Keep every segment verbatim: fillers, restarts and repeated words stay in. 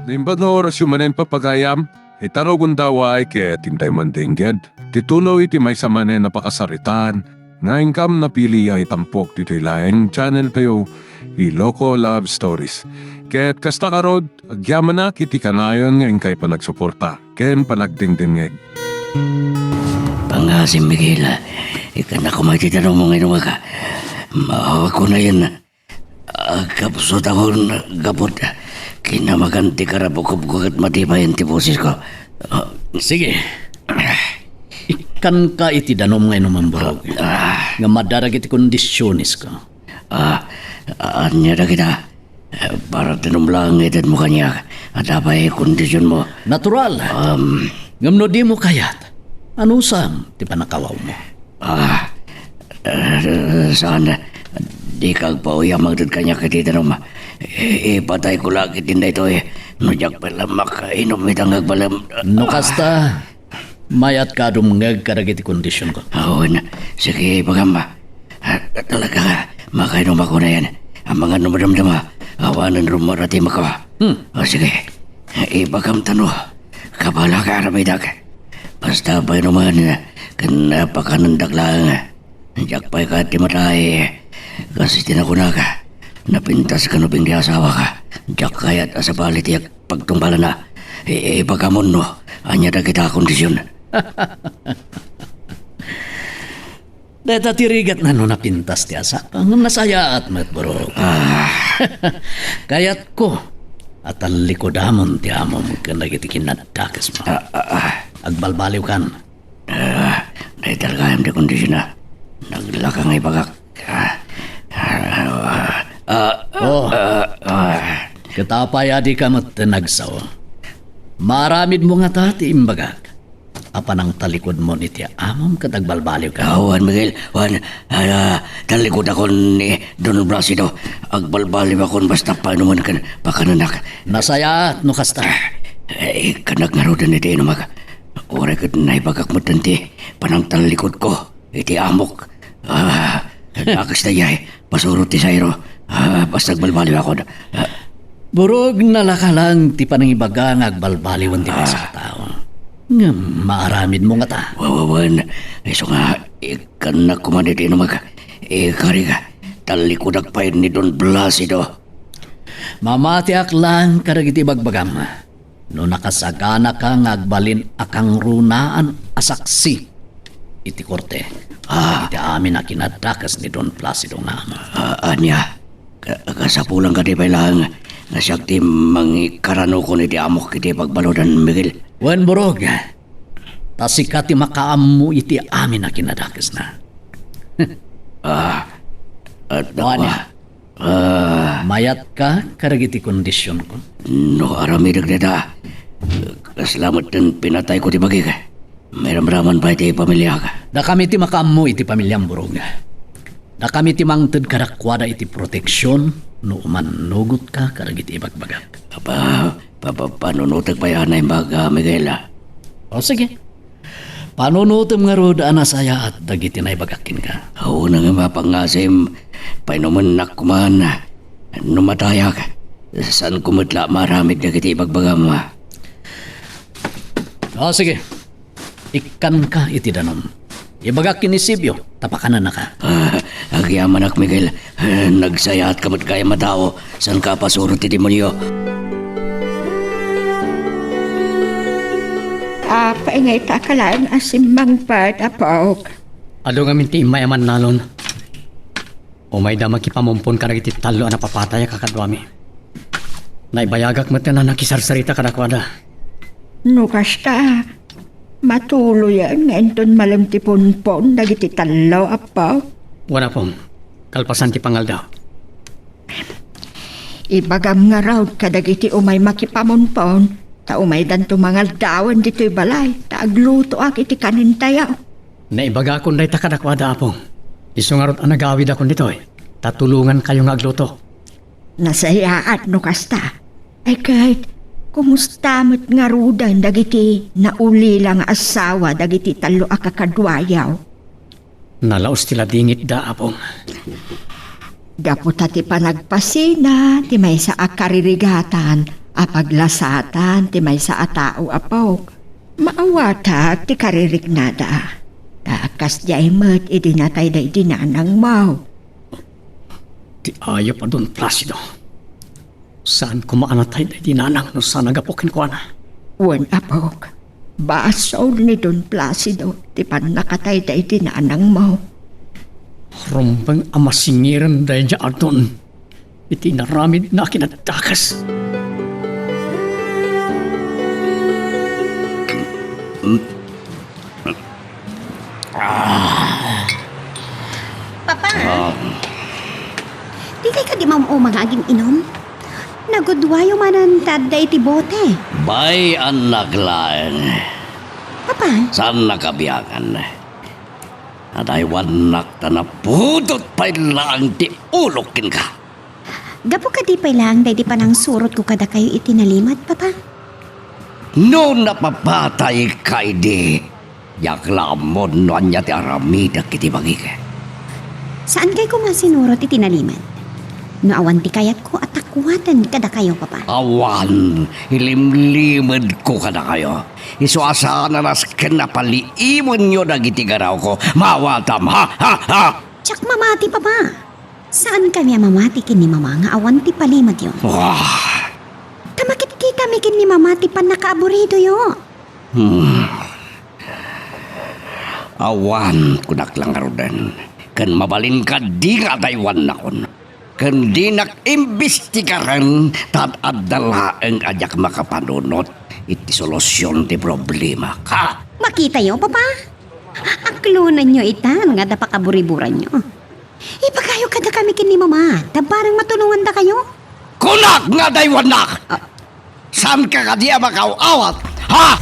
Naimbag nga orasyo manen, papagayam, ita rugonda, ket intay man dengged ti tuloy ti maysa manen a pakasaritaan nga inkam napili a itampok ditoy laeng channel tayo, Iloko Love Stories. Ket kasta ngarud, agyamanak iti kanayon nga inkay panagsuporta ken panagdengdengngeg. Pangasim, Miguel. Ikkannak koma iti danum nga inumaka. Maawak ko na yan. Agkapsutakon gapu ta kinamagan ti karabukobko ket matipayen ti bosesko. Ah, sige. Ikkanka iti danum nga inumam, Burog. Ah. Nga madara dagiti kondisionesko. Ah, ania dagita? Para danum laeng nga itedmo kaniak. Adda pay kondisionmo? Natural. Um, Ngem no dimo kayat, anusam ti pannakawawmo? Ah, eh, saan? Dika agpauyam, agted kaniak iti danum. I-, ipatayko la ketdin daytoy no diak pay la makainum ita nga agbalem. No kasta, mayatka a dumngeg kadagiti kondisionko. Awan, sige, ibagam. Ah, talaga, makainumako na yan. Amangan no madamdama, awanen rummuar a timekko. Hmm. O, sige. Ibagam ta no, kabalaka aramidak. Basta painuman ken pakanendak laeng. Diak pay kayat ti matay. Kas iti nakunak, napintas kano ubing ti asawak. Diak kayat a sabali ti pagtungpalanna. I-, ibagamon no, ania dagita a kondision. Dayta ti rigatna no napintas ti asa. Ngem nasayaat met, Burog. Ah. Kayatko a tallikudamon ti amom ken dagiti kinadakesmo. Ah, ah, ah. Agbalbaliwkan. Ah, dayta gayam ti kondisionna. Naglaka nga ibagak. Ah, ah, ah, Oh. ah, ah. Ket apay a dika met nagsao? Maaramidmo ngata ti imbagak a panangtalikudmon iti amom ket agbalbaliwka. Ah, wen, Miguel, wen, ah, talikudakon ni Don Placido. Agbalbaliwakon basta painumen ken pakanennak. Nasayaat no kasta. Eh, ikkannak ngaruden iti inumak. Uray ket naibagak metten ti panangtalikudko iti amok. Ah, dakes daydiay. Pasuro ti sayro. Ah, basta agbalbaliwakon. Ah. Burog, nalaka lang ti panangibaga nga agbalbaliwen ti maysa a tao. Ngem maaramidmo ngata. Wa-, wa-, wen, isu nga ikkannak koma iti inumak. Ikarik, talikudak pay ni Don Placido. Mamatiak lang kadagiti ibagbagam. No nakasaganaka nga agbalin a kangrunaan a saksi iti korte, ah, iti amin a kinadakes ni Don Placido nga amo. Ah, ania? Ka-, kasapulan kadi pay laeng nga siak ti mangikaranukon iti amok iti pagbaludan, Miguel? Wen, Burog, ta sika ti makaammo iti amin a kinadakesna. Ah, at O, ania? Ah. Mayatka kadagiti kondisionko? No aramidek dayta, kasla metten pinatayko ti bagik. Mairamraman pay ti pamiliak. Dakami ti makaammo iti pamiliam, Burog. Dakami ti mangted kadakuada iti proteksion no umannugotka kadagiti ibagbagak. Pa, pa, pa, panunotek pay a naimbag, ah, Miguel, ah. O, sige. Panunotem ngarud a nasayaat dagiti naibagak kenka. Aw, nangem a pangngasim, painumennak koma. No matayak, saanko met la maaramid dagiti ibagbagam. O, sige. Ikkanka iti danum. Ibagak ken ni Sibio, ta pakanennaka. Ah, agyamanak, Miguel. Ah, nagsayaatka met gayam a tao. Saanka a pasuro ti demonio? Apay nga ita ka laeng a simmangpet, apok? Adu ngamin ti immay a mannalon. Umayda makipamumpon kadagiti tallo a napapatay a kakaduami. Naibayagak met a nakisarsarita kadakuada. No kasta, matuloyen nga inton malem ti punpon dagiti tallo, apok? Wen, apong. Kalpasan ti pangaldaw. Ibagam ngarud kadagiti umay makipamunpon, ta umaydanto mangaldawen ditoy balay, ta aglutoak iti kanentayo. Naibagakon dayta kadakuada, apong. Isu ngarud a nagawidakon ditoy, ta tulongankayo nga agluto. Nasayaat no kasta. Ay ket, kumusta met ngaruden dagiti naulila nga asawa dagiti tallo a kakaduayo? Nalaus ti ladingitda, apong. Gapu ta ti panagpasina ti maysa a karirigatan a paglasatan ti maysa a tao, apok. Maawatak ti kaririknada. Ta kasdiay met idi natay daydi nanangmo. Ti ayup a Don Placido. Saan koma a natay daydi nanang no saan a gapu kenkuana. Wen, apok. Basol ni Don Placido ti pannakatay daydi nanangmo. Rumbeng a masingiren daydiay a Don iti inaramidna a kinadakes. Papa, Ah, dikay kadi maum-uma nga agin-inom? Nagudwayo manen ta adda iti bote. Bay, annak laeng. Papa, Saan nakabiangan? Adaywannak ta napudot pay laeng ti ulok kenka. Gapu kadi pay laeng daydi panangsurotko kadakayo iti nalimed, Papa? No napapatayka idi, diak la ammon no ania ti aramidek iti bagik. Saankay koma sinurot iti nalimed? No awan ti kayatko a takuaten kadakayo, Papa. Awan, ilimlimedko kadakayo. Isu a saan a nasken a paliimenyo dagiti garawko. Maawatam, ha, ha, ha! Diak mamati, Papa. Saankami a mamati ken ni Mama nga awan ti palimedyo. Wah! Ta makitkitami ken ni Mama ti pannakaaburidoyo. Hmm. Awan, kunak la ngaruden. Ken mabalin kadi nga adaywannakon. Ken dinak imbestigaren, ta adda laeng a diak makapanunot iti solusion ti problemak. Ha? Makitayo, Papa. Aklonenyo itan nga adda pakaburiburanyo. Ibagayo kadakami ken ni Mama, ta bareng matulongandakayo. Kunak nga adaywannak! Ah. Saanka kadi a makaaw-awat, ha?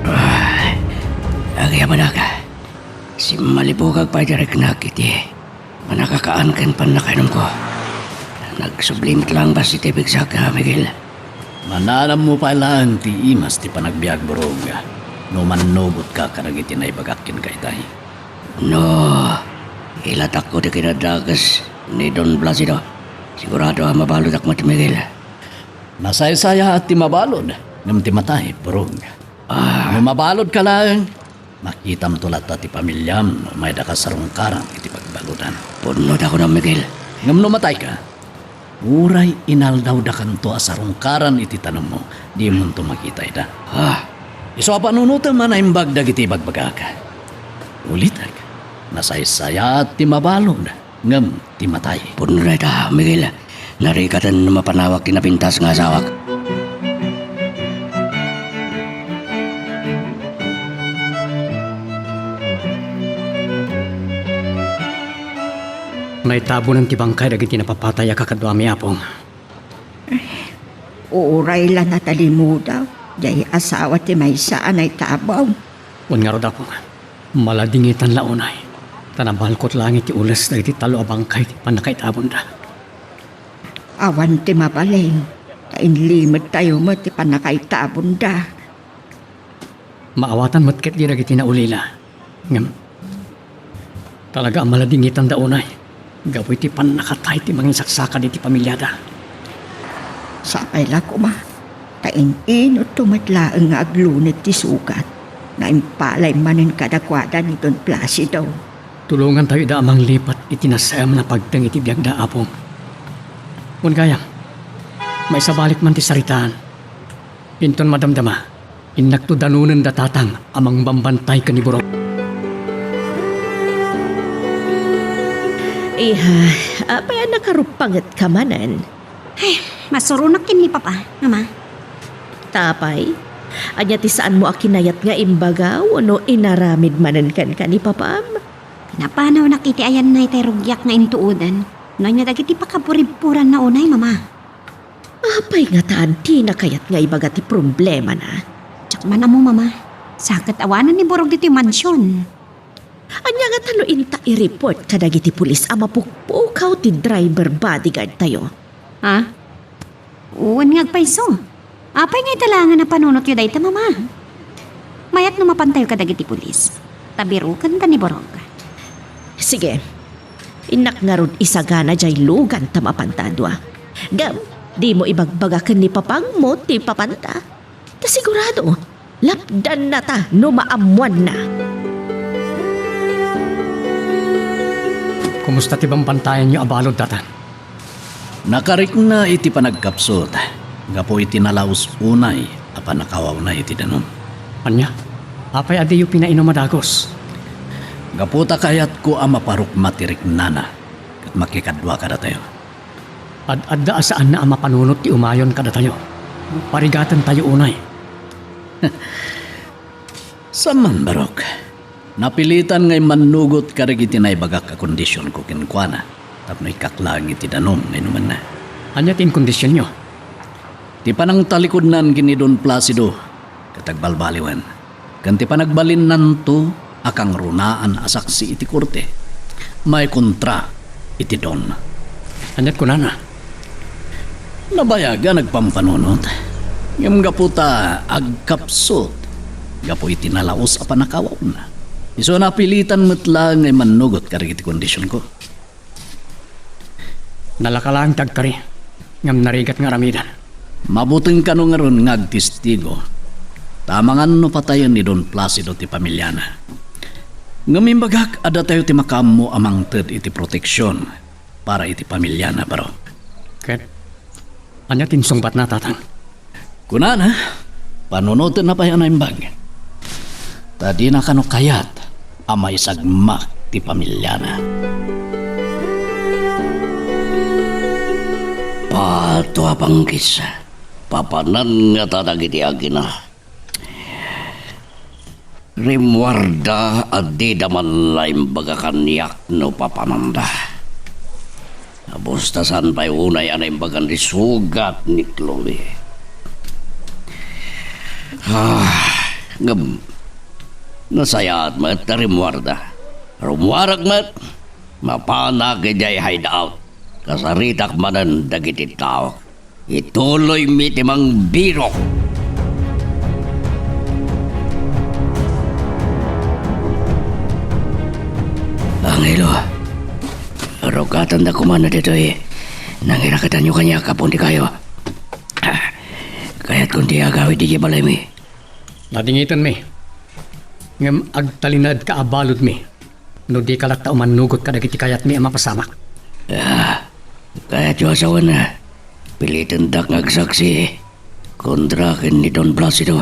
Ay, agyamanak. Simmalibukag pay ti riknak iti pannakakaan ken pannakainumko. Nagsubli met laeng bassit ti pigsak, Miguel. Mananammo pay laeng ti imas ti panagbiag, Burog, no mannubotka kadagiti naibagak kenka itay. No ilatakko ti kinadakes ni Don Placido, sigurado a mabaludak met, Miguel. Nasaysayaat ti mabalud, ngem ti matay, Burog. Ah. No mabaludka laeng, makitamto latta ti pamiliam no maydaka sarungkaran iti pagbaludan. Pudno ta kunam, Miguel. Ngem no matayka, uray inaldawdakanto a sarungkaran iti tanemmo, dimonto makita ida. Ah. Isu a panunotem a naimbag dagiti ibagbagak. Ulitek, nasaysayaat ti mabalud ngem ti matay. Pudno dayta, Miguel. Narikaten no mapanawak ti napintas nga asawak. Naitabonen ti bangkay dagiti napapatay a kakaduami, Apong. Uray la natalimudaw, diay asawa ti maysa a naitabon. Wen ngarud, Apong. Maladingitan la unay, ta nabalkot laeng iti ules dagiti tallo a bangkay ti pannakaitabonda. Awan ti mabalin, ta inlimedtayo met ti pannakaitabonda. Maawatan met ketdi dagiti naulila. Ngem, talaga a maladingitanda unay. Gapu iti pannakatay ti mangisaksakad iti pamiliada. Sapay la koma, ta in-inutto met laeng nga agluned ti sugat nga impalay manen kadakuada ni Don Placido. Tulongantayo ida a manglipat iti nasaem a pagteng iti biagda, Apong. Wen gayam, maisabalik man ti saritaan. Inton madamdama, innakto danonenda tatang a mangbambantay ken ni Burok. Iha, apay a nakaruppangetka manen? Ay, masuronak ken ni Papa, Mama. Tapay, ania ti saanmo a kinayat nga imbaga wenno inaramid manen kenka ni Papam? Napanawnak iti ayanna itay rugiak nga intuodan. No ania dagiti pakaburibburanna unay, Mama? Apay ngatan ti nakayat nga ibaga ti problemana? Diak man ammo, Mama. Sa ket awanen ni Burog ditoy mansion. Ania ngata no inta i-report kadagiti pulis a mapukpukaw ti driver bodyguard tayo? Ha? Wen nga agpayso. Apay nga ita laengen a panunotyo dayta, Mama? Mayat no mapantayo kadagiti pulis. Ta birokenta ni Burog. Sige. Innak ngarud isagana jay lugan ta mapanta a dua. Ngem, dimo ibagbaga ken ni papangmo ti papanta. Ta sigurado, lapdannata no maammoanna. Kumusta ti bambantayanyo a balud, Tatang? Nakarikna iti panagkapsut gapu iti nalaus unay a pannakawawna iti danum. Ania? Apay a diyo pinainum a dagus? Gapu ta kayatko a maparukma ti riknana ket makikadua kadatayo. Ad-adda a saanna a mapanunot ti umayon kadatayo. Parigatentayo unay. Saan man, Barok. Napilitan nga immannugot kadagiti naibagak a kondisionko kenkuana tapno ikkak laeng iti danum nga inumanna. Ania ti inkondisionyo? Ti panangtalikudnan ken ni Don Placido ket agbalbaliwen, ken ti panagbalinnanto a kangrunaan a saksi iti korte maikontra iti Don. Ania't kunana? Nabayag a nagpampanunot, ngem gapu ta agkapsut gapu iti nalaus a pannakawawna, isu a napilitan met laeng nga immannugot kadagiti kondisionko. Nalaka laeng ti agkari, ngem narigat nga aramiden. Mabuteng kano ngarud nga agtestigo, ta amangan no patayen ni Don Placido ti pamiliana. Ngem imbagak a datayo ti makaammo a mangted iti proteksion para iti pamiliana, Barok. Ket ania ti insungbatna, Tatang? Kunana, panunotenna pay a naimbag. Ta dina kano kayat a maisagmak ti pamiliana. Pato a panggis, papanan ngata dagiti agina. Rimmuarda a dida man la imbaga kaniak no papananda. Abusta saan pay unay a naimbagan ti sugat ni Chloe. Ah, ngem, nasayaat met ta rimmuarda. Rummuarek met, mapanak idiay hideout. Kasaritak manen dagiti tao. Ituloymi ti mangbiro. Angelo, rugatanda koma ditoy. Nangirakatanyo kaniak a pundikayo. Ah, kayatkon ti agawid idiay balaymi. Nadingitenmi. Ngem agtalinaedka a baludmi no dika latta umannugot kadagiti kayatmi a mapasamak. Ah, kayatyo a sawen, pilitandak nga agsaksi kontra ken ni Don Placido.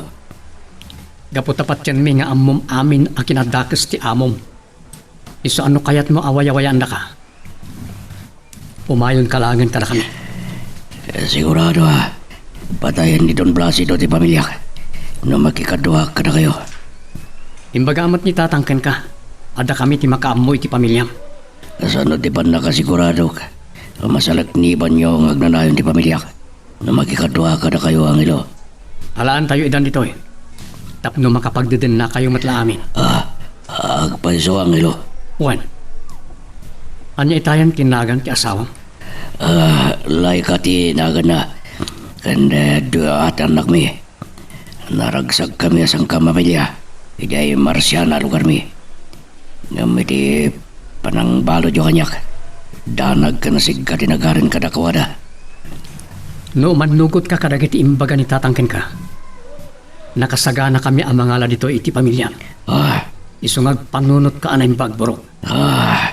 Gapu ta patienmi nga ammom amin a kinadakes ti amom. Isu a no kayatmo a wayawayaandaka, umayonka laengen kadakami. Eh, sigurado a patayen ni Don Placido ti pamiliak no makikaduak kadakayo. Imbaga met ni Tatang kenka a dakami ti makaammo iti pamiliam. Kasano ti pannakasiguradok a masalaknibanyo nga agnanayon ti pamiliak no makikaduak kadakayo, Angelo? Alaantayo idan ditoy tapno makapagdedennakayo met la amin. Ah, agpayso, Angelo. Wen, ania itayan ti nagan ti asawam? Ah, Laika ti naganna. Ken, eh, dua ti annakmi. Naragsagkami a sangkapamilya idiay Marciana a lugarmi. Ngem iti panangbaludyo kaniak, danag ken sigga ti nagarin kadakuada. No umannugotka kadagiti imbaga ni Tatang kenka, nakasaganakami a mangala ditoy iti pamiliam. Ah. Isu nga agpanunotka a naimbag, Burok. Ah,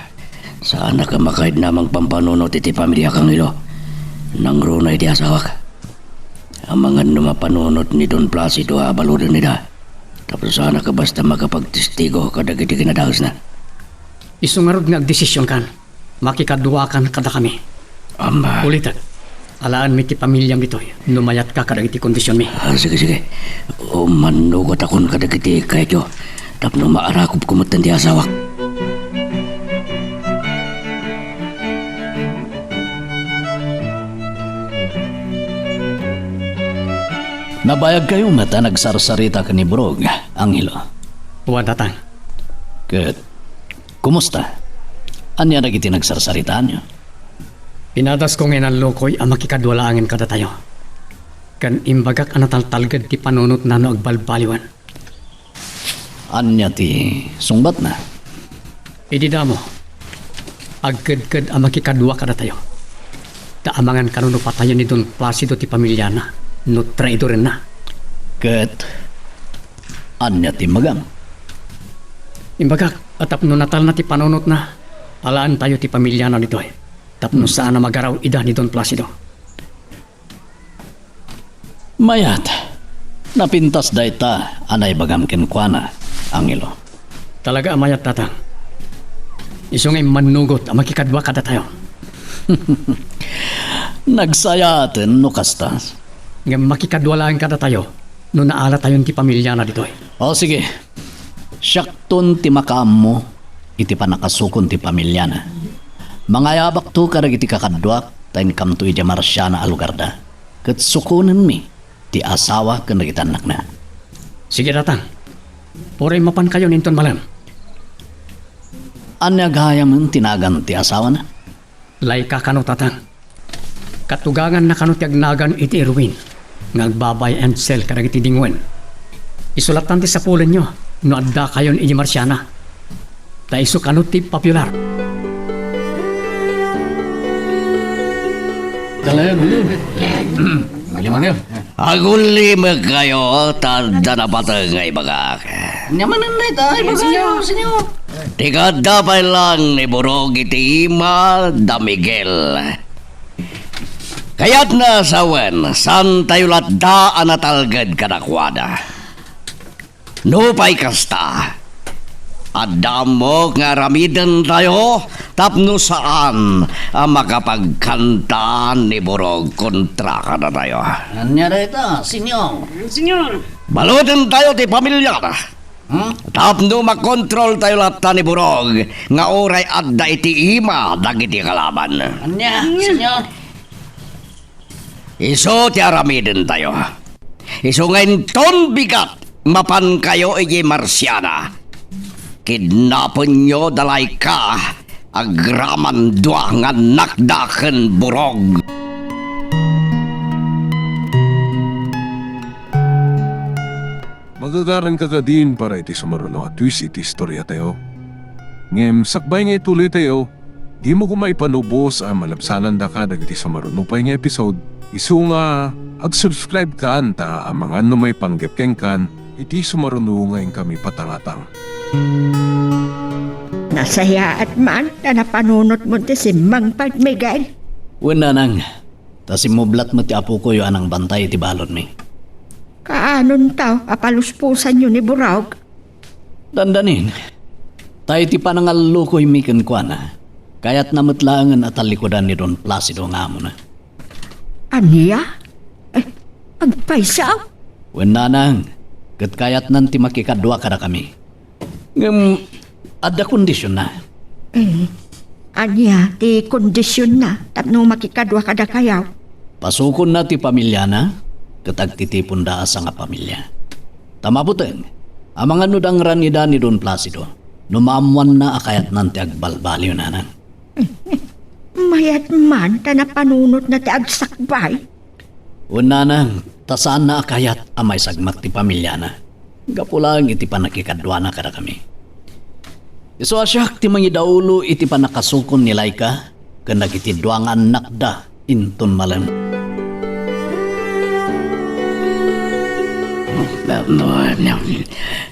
saanak a makaidna a mangpampanunot iti pamiliak, Angelo. Nangruna iti asawak. Amangan no mapanunot ni Don Placido a abaluden ida. Tapno saanak a basta makapagtestigo kadagiti kinadakesna. Isu ngarud nga agdesisionkan. Makikaduakan kadakami. Ama. Ulitek, alaanmi ti pamiliam ditoy no mayatka kadagiti kondisionmi. Ah, sige, sige. Umannugotakon kadagiti kayatyo tapno maarakobko metten ti asawak. Nabayagkayo met a nagsarsarita ken ni Burok, Angelo. Wen, Tatang. Ket kumusta? Ania dagiti nagsarsaritaanyo? Pinadasko nga inallokoy a makikadua laengen kadatayo. Ken imbagak a nataltalged ti panunotna no agbalbaliwen. Ania ti sungbatna? Idi damo, Agkedked a makikadua kadatayo. Ta amangan kano no patayen ni Don Placido ti pamiliana, no traidorenna. Ket ania ti imbagam? Imbagak a tapno natalna ti panunotna, alaentayo ti pamiliana ditoy. Tapno Hmm. saan a magaraw ida ni Don Placido. Mayat. Napintas dayta a naibagam kenkuana, Angelo. Talaga a mayat, Tatang. Isu nga immannugot a makikadua kadatayo. Nagsayaaten no kasta. Ngem makikadua laeng kadatayo no naalatayon ti pamiliana ditoy. O, sige. Siakton ti makaammo iti pannakasukon ti pamiliana. Mangayabakto kadagiti kakaduak ta inkamto idiay Marciana a lugarda, ket sukonenmi ti asawa ken dagiti annakna. Sige, Tatang. Uray mapankayon inton malem. Ania gayamen ti nagan ti asawana? Laika kano, Tatang. Katuganganna kano ti agnagan iti Irwin nga agba-buy and sell kadagiti dinguen. Isu lattan ti sapulenyo no addakayon idiay Marciana. Ta isu kano ti popular. Dalayan, ulo. Galing mo kayo. Agullimekkayo, ta adda napateg nga ibagak. Ania manen dayta? Ibagayo, Señor. Ti kaadda pay laeng ni Burog iti ima da Miguel. Kayatna a sawen, saantayo latta a natalged kadakuada. Nupay kasta, adda ammok nga aramidentayo tapno saan a makapagkanta ni Burog kontra kadatayo. Ania dayta, Señor? Señor. Baludentayo ti pamiliana. Hmm? Tapno makontroltayo latta ni Burog nga uray adda iti ima dagiti kalaban. Ania, Señor? Isu ti aramidentayo. Isu nga inton bigat, mapankayo idiay Marciana. Kidnapenyo da Laika, agraman dua nga annakda ken Burog. Magagaranka kadin para iti sumaruno a twist iti istoriatayo. Ngem sakbay nga ituloytayo, dimo koma ipanubos a malabsanandaka dagiti sumaruno pay nga episode, isu nga ag-subscribe kan ta amangan no maipanggep kenkan iti sumaruno nga inkami patangatang. Nasayaat man ta napanunotmo ti simmangpet, Miguel. Wen, nanang, ta simmublat met ti apokoyo a nangbantay iti baludmi. Kaanonto a palusposanyo ni Burog? Dandanin, ta iti panangallukoymi kenkuana, kayatna met laengen a tallikudan ni Don Placido nga amona. Ania? Eh, agpayso? Wen, nanang, ket kayatnan ti makikadua kadakami. Ngem adda kondisionna. Eh, ania ti kondisionna tapno makikadua kadakayo? Pasukonna ti pamiliana ket agtitiponda a sangapamilia. Ta mabuteng, amangan no dangran ida ni Don Placido, no maammoanna a kayatnan ti agbalbaliw, nanang. Mayat man ta napanunotna ti agsakbay. Wen, nanang, ta saanna a kayat a maisagmak ti pamiliana. Gapu laeng iti pannakikaduana kadakami. Isu a siak ti mangidaulo iti pannakasukon ni Laika ken dagiti dua nga annakda inton malem.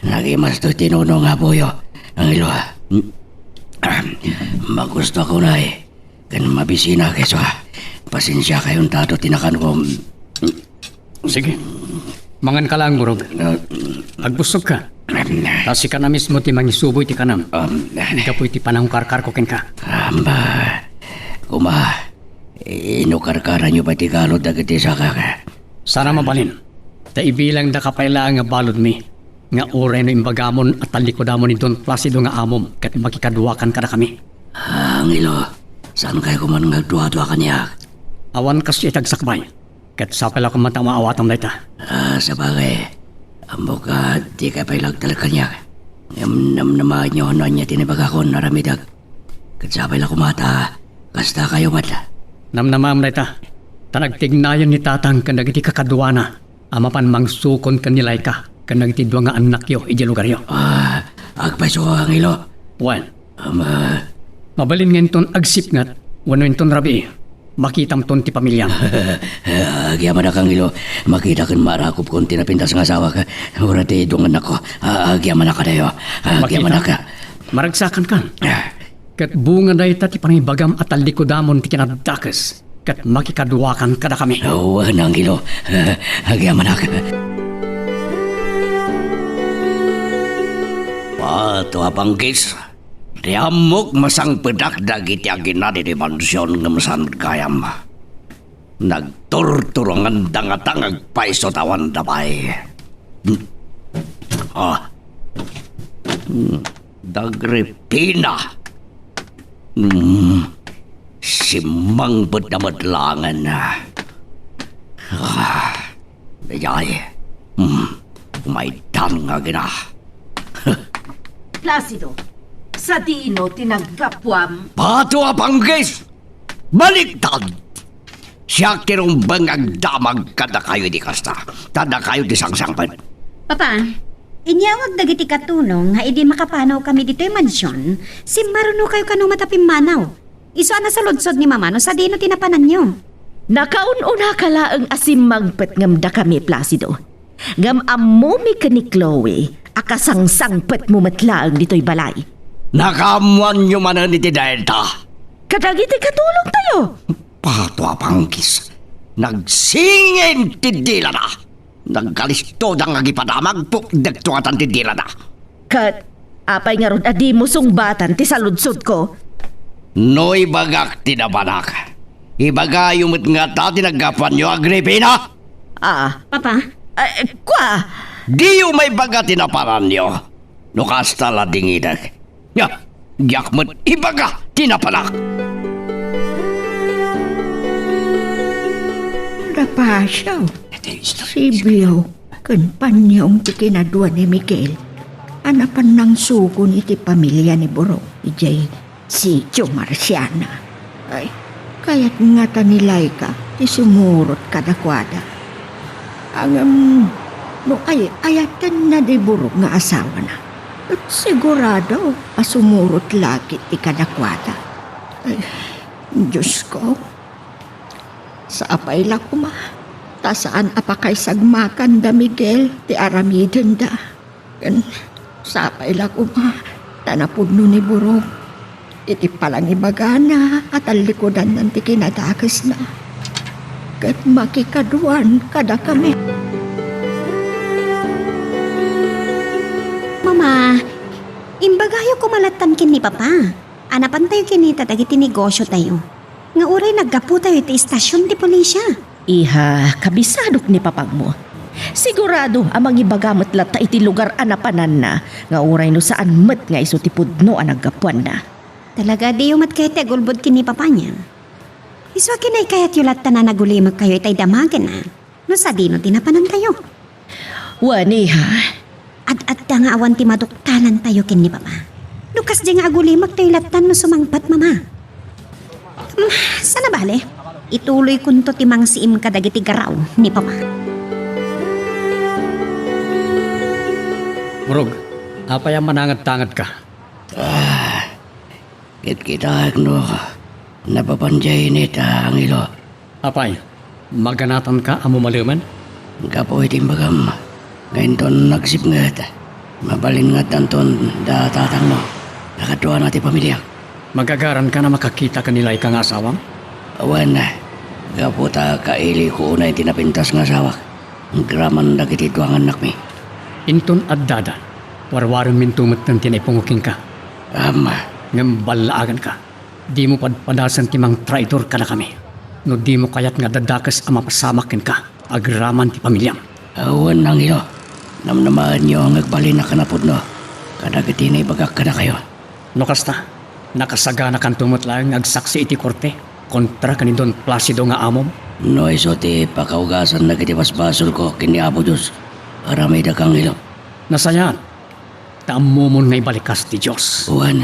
Nagimasto ti nunong, apoyo, Angelo. Magusto ako na eh. Ken mabisinak isu a. Pasensiakayon ta adu ti nakankom. Sige. Manganka laeng, Burog. Ah, agbusogka. Ta sika na mismo ti mangisubo iti kanam. Um, gapu iti panangkarkarko kenka. Amba. Kuma, inukarkaranyo pay ti galud dagiti sakak. Saan a mabalin. Ta ibilangdaka pay laeng nga baludmi. Nga uray no imbagamon a tallikodamon ni Don Placido nga amom ket makikaduakan kadakami. Ah, Angelo, saankayo koma nga agduadua kaniak? Awan kasdiay ti agsakbay, ket sapay la koma ta maawatam dayta. Ah, sabagay, ammok a dikay pay la agtalek kaniak. Ngem namnamaenyo no ania ti naibagakon a aramidek. Ket sapay la koma ta kastakayo met. Namnamaem dayta, ta nagtignayon ni Tatang ken dagiti kakaduana a mapan mangsukon ken ni Laika ken dagiti dua nga annakyo idiay lugaryo. Ah, agpayso, Angelo. Wen. Ama, Mabalin nga inton agsipnget, wenno inton rabii, makitamton ti pamiliam. Agyamanak, Angelo. Makita ken maarakupkon ti napintas nga asawak. Uray ti dungannakko. A-, agyamanak kadayo. Agyamanak. Makita. Maragsakankan. Ah. Ket bunga dayta ti pangibagam a tallikodamon ti kinadakes ket makikaduakan kadakami. Wen, Angelo. Agyamanak. Pato a panggis. Ti ammok masangpedak dagiti agina ditoy mansion ngem saan met gayam. Nagturturongan da ngata nga agpayso ta awan da pay. Ah. Hmm. Dagripina. Hmm. Simmangpet da met laengen. Ah. Dayay. Hmm. Umaydan nga agina. Placido, sadino ti naggapuam? Pato a panggis! Baliktad! Siak ti rumbeng nga agdamag kadakayo iti kasta. Ta dakayo ti sangsangpet. Papa, inyawag dagiti katulong nga idi makapanawkami ditoy mansion, simmarunokayo kano met a pimmanaw. Isu a nasaludsod ni Mama no sadino ti napananyo. Nakaun-unaka laeng a simmangpet ngem dakami, Placido. Ngem ammomi ken ni Chloe a kasangsangpetmo met laeng ditoy balay. Nakaammoanyo manen iti dayta. Kadagiti katulongtayo. Pato a panggis. Nagsingin ti dilana. Nagkalistoda nga agipadamag, pukdekto ngatan ti dilada. Ket apay ngarud a dimo sungbatan ti saludsodko? No ibagak ti napanak, ibagayo met ngata ti naggapuanyo, Agripina? Ah. Papa? Eh, kua? Diyo maibaga ti napananyo. No kasta la dingidek. Nya, diak met ibaga ti napanak. Rapacio, Sibio, ken Panyong ti kinadua ni Miguel a napan nangsugon iti pamilia ni Burok idiay Sitio Marciana. Ay, kayat ngata ni Laika ti sumurot kadakuada. Ngem no ay-ayatenna di Burok nga asawana, ket sigurado a sumurot la ketdi kadakuada. Ay, Diosko, sapay la koma ta saan a pakaisagmakan da Miguel ti aramidenda. Ken sapay la koma ta napudno ni Burok iti palangibagana a tallikudannan ti kinadakesna ket makikaduan kadakami. Mama, imbagayo koma lattan ken ni Papa a napantayo kinita dagiti negosiotayo nga uray naggaputayo iti istasion ti polisia. Iha, kabisadok ni papangmo. Sigurado a mangibaga met latta iti lugar a napananna nga uray no saan met nga isu ti pudno a naggapuanna. Talaga, diyo met kayat ti agulbod ken ni Papa niya? Isu a kinaykayatyo latta a nagulimekkayo itay damagen, a? No sadino ti napanantayo? Wen, iha. Ad-adda nga awan ti maduktalantayo ken ni Papa. No kasdi nga agulimektayo lattan no sumangpet, Mama. Hmm, saan a bale? Ituloykonto ti mangsiim kadagiti garaw ni Papa. Burog, apay a manangedtangedka? Ah, kitkitaek no napapan diay init, Angelo. Apay, maganatanka a mumalemen? Gapu iti imbagam nga inton agsipnget, mabalin nga addanton da tatangmo a kaduana ti pamiliak. Magagaranka a makakita ken ni Laika nga asawam? Wen, gapu ta kailiyko unay ti napintas nga asawak, agraman dagiti dua nga annakmi. Inton addada, warwareminto metten ti naipungo kenka. Ama. Ngem ballaaganka. Dimo padpadasen ti mangtraidor kadakami no dimo kayat nga dadakes a mapasamak kenka agraman ti pamiliam. Wen, Angelo, namnamaenyo nga agbalinak a napudno kadagiti naibagak kadakayo. No kasta, nakasaganakanto met laeng nga agsaksi iti korte kontra ken ni Don Placido nga amom. No isu ti pakaugasan dagiti basbasolko ken ni Apo Dios, aramidek, Angelo. Nasayaat, ta ammomon nga ibalikas ti Dios. Wen,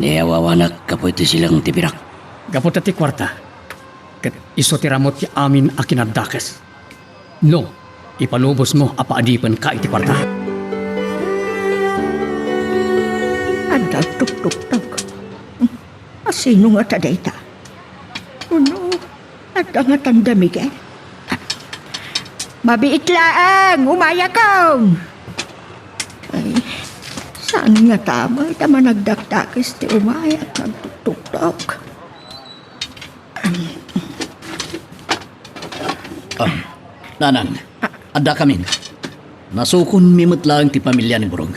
ni awawanak gapu iti silang ti pirak. Gapu ta ti kuarta, ket isu ti ramut ti amin a kinadakes. No, ipalubosmo a paadipenka iti kuarta. Adda agtuktuktak. Sino ngata dayta? Wenno, adda ngatan da Miguel? Mabiit laeng, umayakon! Ay, saan ngata met a managdakdakes ti umayak, nagtuktuktok? Ah, nanang, addakamin. Nasukonmi met laeng ti pamilia ni Burog.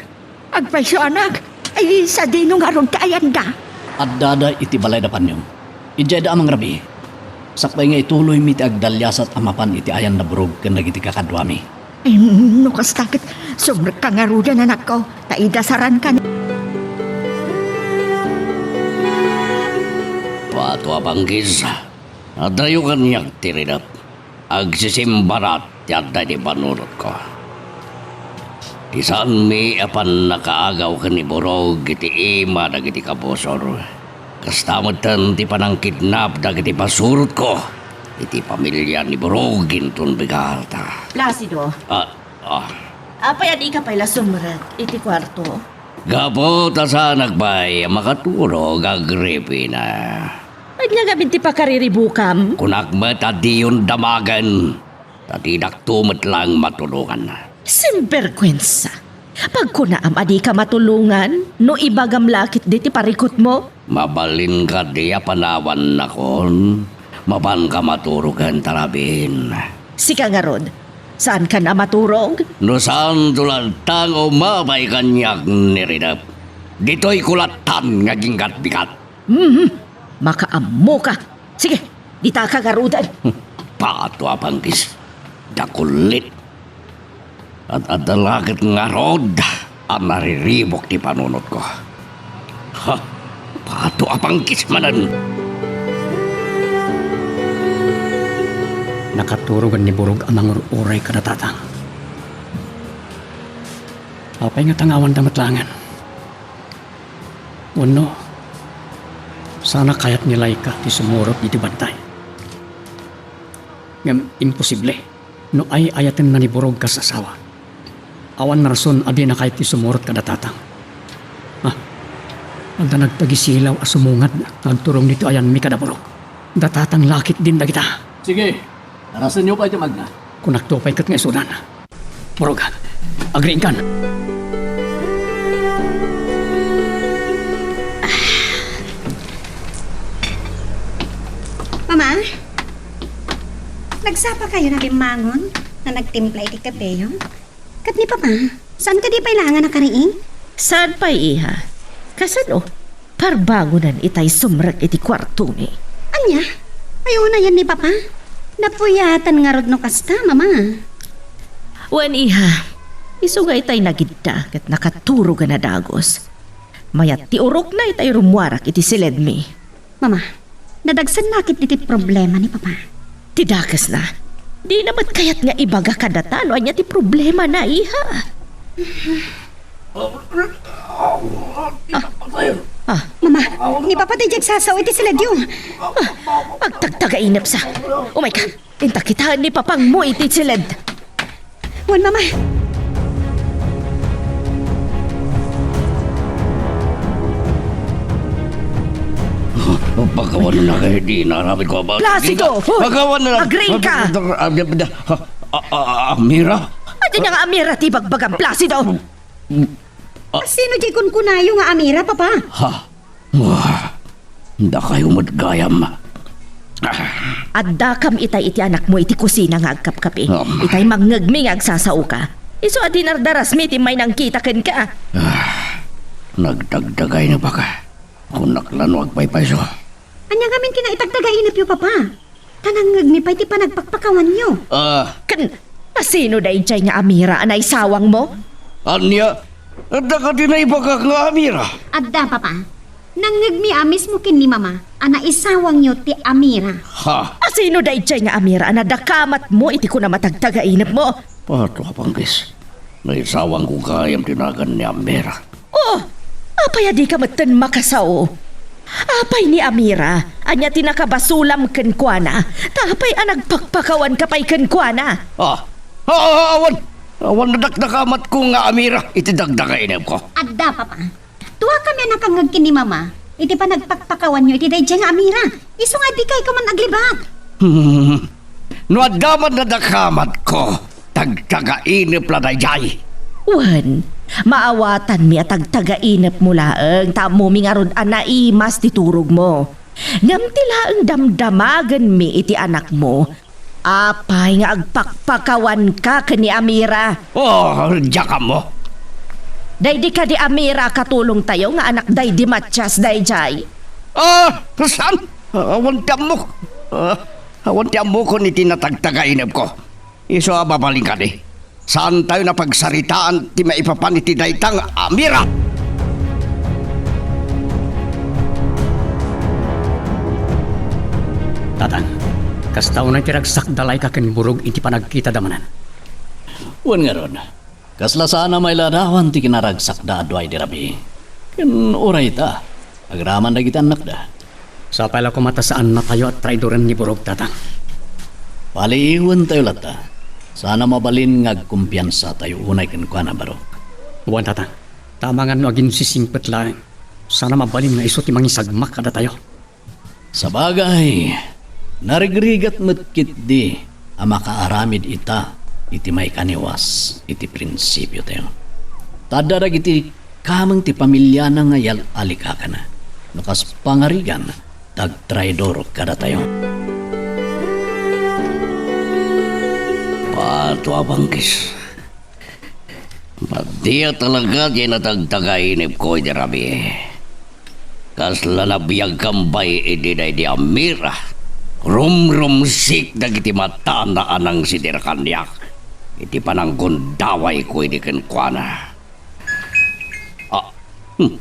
Agpayso, anak. Ay, sadino ngarud ti ayanda? Addada iti balay da Panyong. Idiayda a mangrabii. Sakbay nga ituloymi ti agdaliasat a mapan iti ayan da Burog ken dagiti kakaduami. Ay, no kasta ket, sumrekka ngaruden, anakko, ta idasaranka ni. Pato a panggis, adayo kaniak ti ridep. Agsisimbara ti adda iti panunotko. Ti saanmi a pannakaagaw ken ni Burog iti ima dagiti kabusor. Kasta metten ti panangkidnap dagiti pasurotko iti pamilia ni Burog inton bigat. Placido. Ah, ah. Apay a dika pay la sumrek iti kuarto? Gapu ta saanak pay a makaturog, Agripina. Ania ngamin ti pakariribukam? Kunak met a diyon damagen, ta didakto met laeng matulongan. Simberkuensa! Pagkunaam a dika matulongan no ibagam la ketdi ti parikutmo? Mabalin kadi a panawannakon? Mapanka maturogen ta rabiin. Sika ngarud, saankan a maturog? No saanto latta nga umapay kaniak ni ridep, ditoyko lattan nga aginggatbigat. Mhm. Makaammoka. Sige, ditaka ngaruden. Pato a panggis. Dakullit. At adda la ket ngarud a nariribuk ti panunotko. Ha? Pato a panggis manen. Nakaturogan ni Burog a mangur-uray kada tatang. Apay nga tangawanda met laengen? Wenno, saan a kayat ni Laika ti sumurot iti bantay? Ngem imposible no ay-ayatenna ni Burog kas asawa. Awan rason a dina kayat ti sumurot kada tatang. Ah, adda nagtagisilaw a sumungad nga agturong ditoy ayanmi kada Burog. Datatang la ketdin dagita. Sige, arasenyo pay ti magna. Kunakto pay ket nga isudan. Burog, agriingkan. Mama, nagsapakayon a bimmangon nga nagtimpla iti kapeyo? Ket ni Papa, saan kadi pay laeng a nakariing? Saan pay, iha? Kasano? Parbangonan itay sumrek iti kuartomi. Ania? Ay, unayen ni Papa? Napuyatan ngarud no kasta, Mama. Wen, iha. Isu nga itay nagidda ket nakaturogan a dagus. Mayat ti urokna itay rummuarak iti siledmi. Mama, nadagsenna ketdi ti problema ni Papa. Ti dakesna, dina met kayat nga ibaga kadata no ania ti problemana, iha. Ah. Ah. Mama, ni Papa ti agsasao iti siledyo. Ah, agtagtagainepsa. Umayka. Inta kitaen ni Papangmo iti siled. Wen, Mama. Pagawan na kayo, di naramid ko ba? Placido! Pagawan na lang. Agriingka! Ah, ah, ah, Amira? Ania nga Amira ti bagbagam, Placido? Ah. Sino diay kunkunayo nga Amira, Papa? Ha? Wah, dakayo met gayam. Addakam itay iti anakmo iti kusina nga agkapkapi. Um. Itay mangngegmi nga agsasaoka. Isu a dinardarasmi ti mainangkita kenka. Ah, nagdagdagainepka. Kunak la no agpaypayso. Ania ngamin ti naitagdagainepyo, Papa? Ta nangngegmi pay ti panagpakpakawanyo. Ah. Ken, asino daydiay nga Amira a naisawangmo? Ania? Adda kadi naibagak nga Amira? Adda, Papa. Nangngegmi a mismo ken ni Mama a naisawangyo ti Amira. Ha? Asino daydiay nga Amira a nadakamatmo iti kunam a tagtagainepmo? Pato a panggis. Naisawangko gayam ti nagan ni Amira. Oh, apay a dika metten makasao? Apay ni Amira, ania ti nakabasolam kenkuana? Ta apay a nagpakpakawanka pay kenkuana? Ah, ah, ah, awan! Awan nadakdakamatko nga Amira iti dagdagainepko. Adda, Papa. Duakami a nakangngeg ken ni Mama, iti panagpakpakawanyo iti daydiay nga Amira. Isu nga dikay ka man aglibat. Hmm. No adda man nadakamatko, tagtagainep la daydiay. Wen, maawatanmi a tagtagainepmo laeng ta ammomi ngarud a naimas ti turogmo. Ngem ti laeng damdamagenmi iti anakmo, apay nga agpakpakawanka ken ni Amira? Oh, diak ammo. Daydi kadi Amira a katulongtayo nga anak daydi Matias daydiay? Ah, saan? Awan ti ammok. Ah, awan ti ammokon iti natagtagainepko. Isu a mabalin kadi. Saantayo a pagsaritaan ti maipapan iti dayta nga Amira. Tatang, kasta unay ti ragsakda layka ken Burog iti panagkitada manen. Wen ngarud, kasla saan a mailadawan ti kinaragsakda a dua idi rabii. Ken uray ita, agraman dagiti annakda. Sapay la koma ta saannatayo a traidoren ni Burog, Tatang. Paliiwentayo latta. Saan a mabalin nga agkumpiansatayo unay kenkuana, Burog. Wen, Tatang. Ta amangan no aginsisingpet laeng, saan a mabalin nga isu ti mangisagmak kadatayo. Sabagay, narigrigat met ketdi a makaaramid ita iti maikaniwas iti prinsipiotayo. Ta adda dagiti kameng ti pamiliana nga yal-alikakana. No kas pangarigan, ta agtraidor kadatayo. Pato a bangkis. Madi a talaga ti natagtagainepko idi rabii. Kasla nabiagkam bay idi daydi Amira. Rumrumsik dagiti matana a nangsidir kaniak iti pananggundawayko idi kenkuana. Ah, hmm.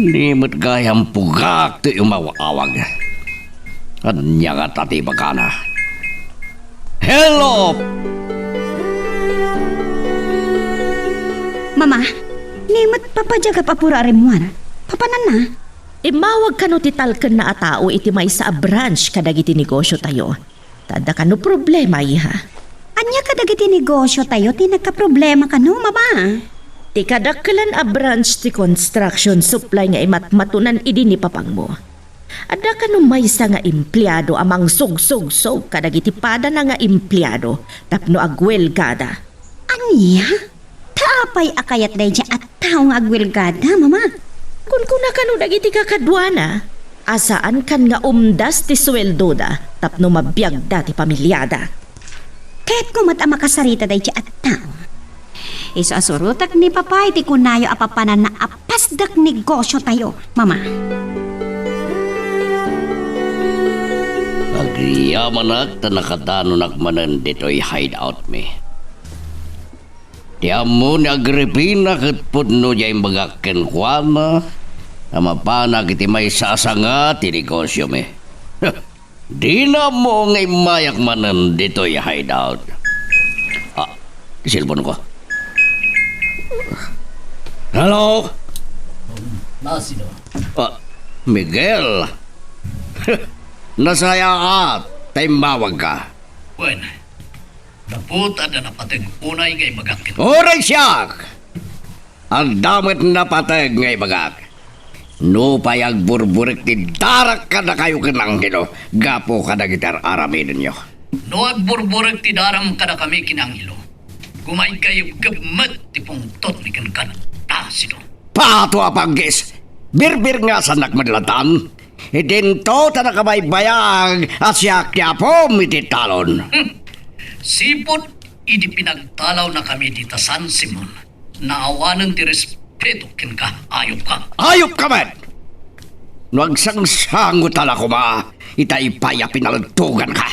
Ni met gayam pugak ti umaw-awag. Ania ngata ti ibagana? Hello! Mama, ni met papadiagap a puro a rimmuar. Papananna? Immawag kano ti talkenna a tao iti maysa a branch kadagiti negosiotayo. Ta adda kano problema, iha? Ania kadagiti negosiotayo ti nagkaproblema kano, Mama? Ti kadakkelan a branch ti construction supply nga imatmatonan idi ni papangmo. Adda kano maysa nga empleado a mangsugsugsog kadagiti padana nga empleado tapno agwelgada. Ania? Ta apay a kayat daydiay a tao nga agwelgada, Mama? Kunkuna kano dagiti kakaduana a saan kan nga umdas ti sueldoda tapno mabiagda ti pamiliada. Kayatko met a makasarita daydiay a tao. Isu a surotek ni Papa iti kunayo a papananna a pasdak negosiotayo, Mama. Agyamanak ta nakadanonak manen ditoy hideout mi. Ti ammo ni Agripina ket pudno diay imbagak kenkuana a mapanak iti maysa a sanga ti negosiomi. Dina ammo nga immayak manen ditoy hideout. Ah, ti cellphone ko. Hello? Nasino? Ah, Miguel. Nasayaat ta immawagka. Wen, gapu ta adda napateg unay nga ibagak kenka. Uray siak! Adda met napateg nga ibagak. Nupay agburburek ti darak kadakayo ken Angelo gapu kadagiti ar-aramidenyo. No agburburek ti daram kadakami ken Angelo, kumaykayupkep met ti pungtotmi kenka, Placido. Pato a panggis! Birbirngasannak met latan. Idinto ta nakabaybayag a siak ti apom iti talon. Hmm. Sipud idi pinagtalawnakami dita San Simon, naawanen ti respeto kenka, ayupka. Ayupka met! No agsangsangotan la koma, ita pay a pinaltuganka.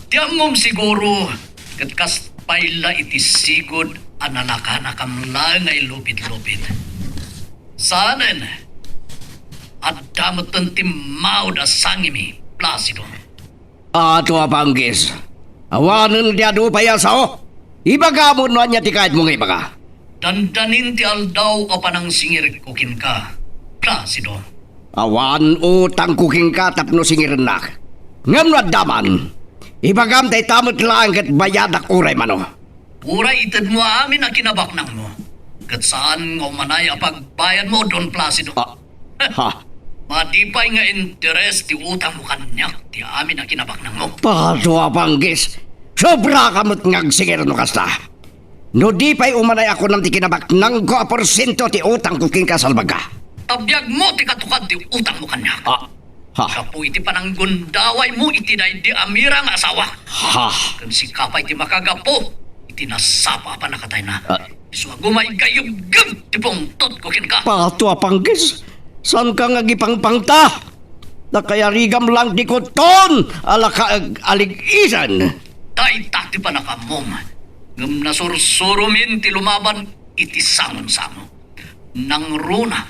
Ti ammom siguro, ket kas pay la iti sigud a nalakanakam laeng nga ilupidlupid. Saanen, adda metten ti maud a sangimi, Placido. Ato a panggis, awanen ti adu pay a sao. Ibagam no ania ti kayatmo nga ibaga. Dandanin ti aldaw a panangsingirekko kenka, Placido. Awan utangko kenka tapno singirennak. Ngem no adda man, ibagam ta ita met laeng ket bayadak uray mano. Uray itedmo amin a kinabaknangmo, ket saan nga umanay a pagbayadmo, Don Placido. Ah, Ha? Madi pay nga interes ti utangmo kaniak ti amin a kinabaknangmo. Patua, Panggis. Sobra ka met nga agsingir no kasta. No di pay umanay a kunam ti kinabaknangko a porsiento ti utangko kenka, salbagka. Ta biagmo ti katukad ti utangmo kaniak. Ah, ha? Gapu iti pananggundawaymo iti daydi a mira nga asawa. Ha? Ken sika pay ti makagapu iti nasapa a pannakatayna. Ah. Isu a gumaygayubgeb ti pungtotko kenka. Patua, Panggis, saanka nga agipangpangta? Nakayarigam lang ti kuton a nakaag-alig-isan. Dayta ti panakammom, ngem nasursuromin ti lumaban iti sangon-sango. Nangruna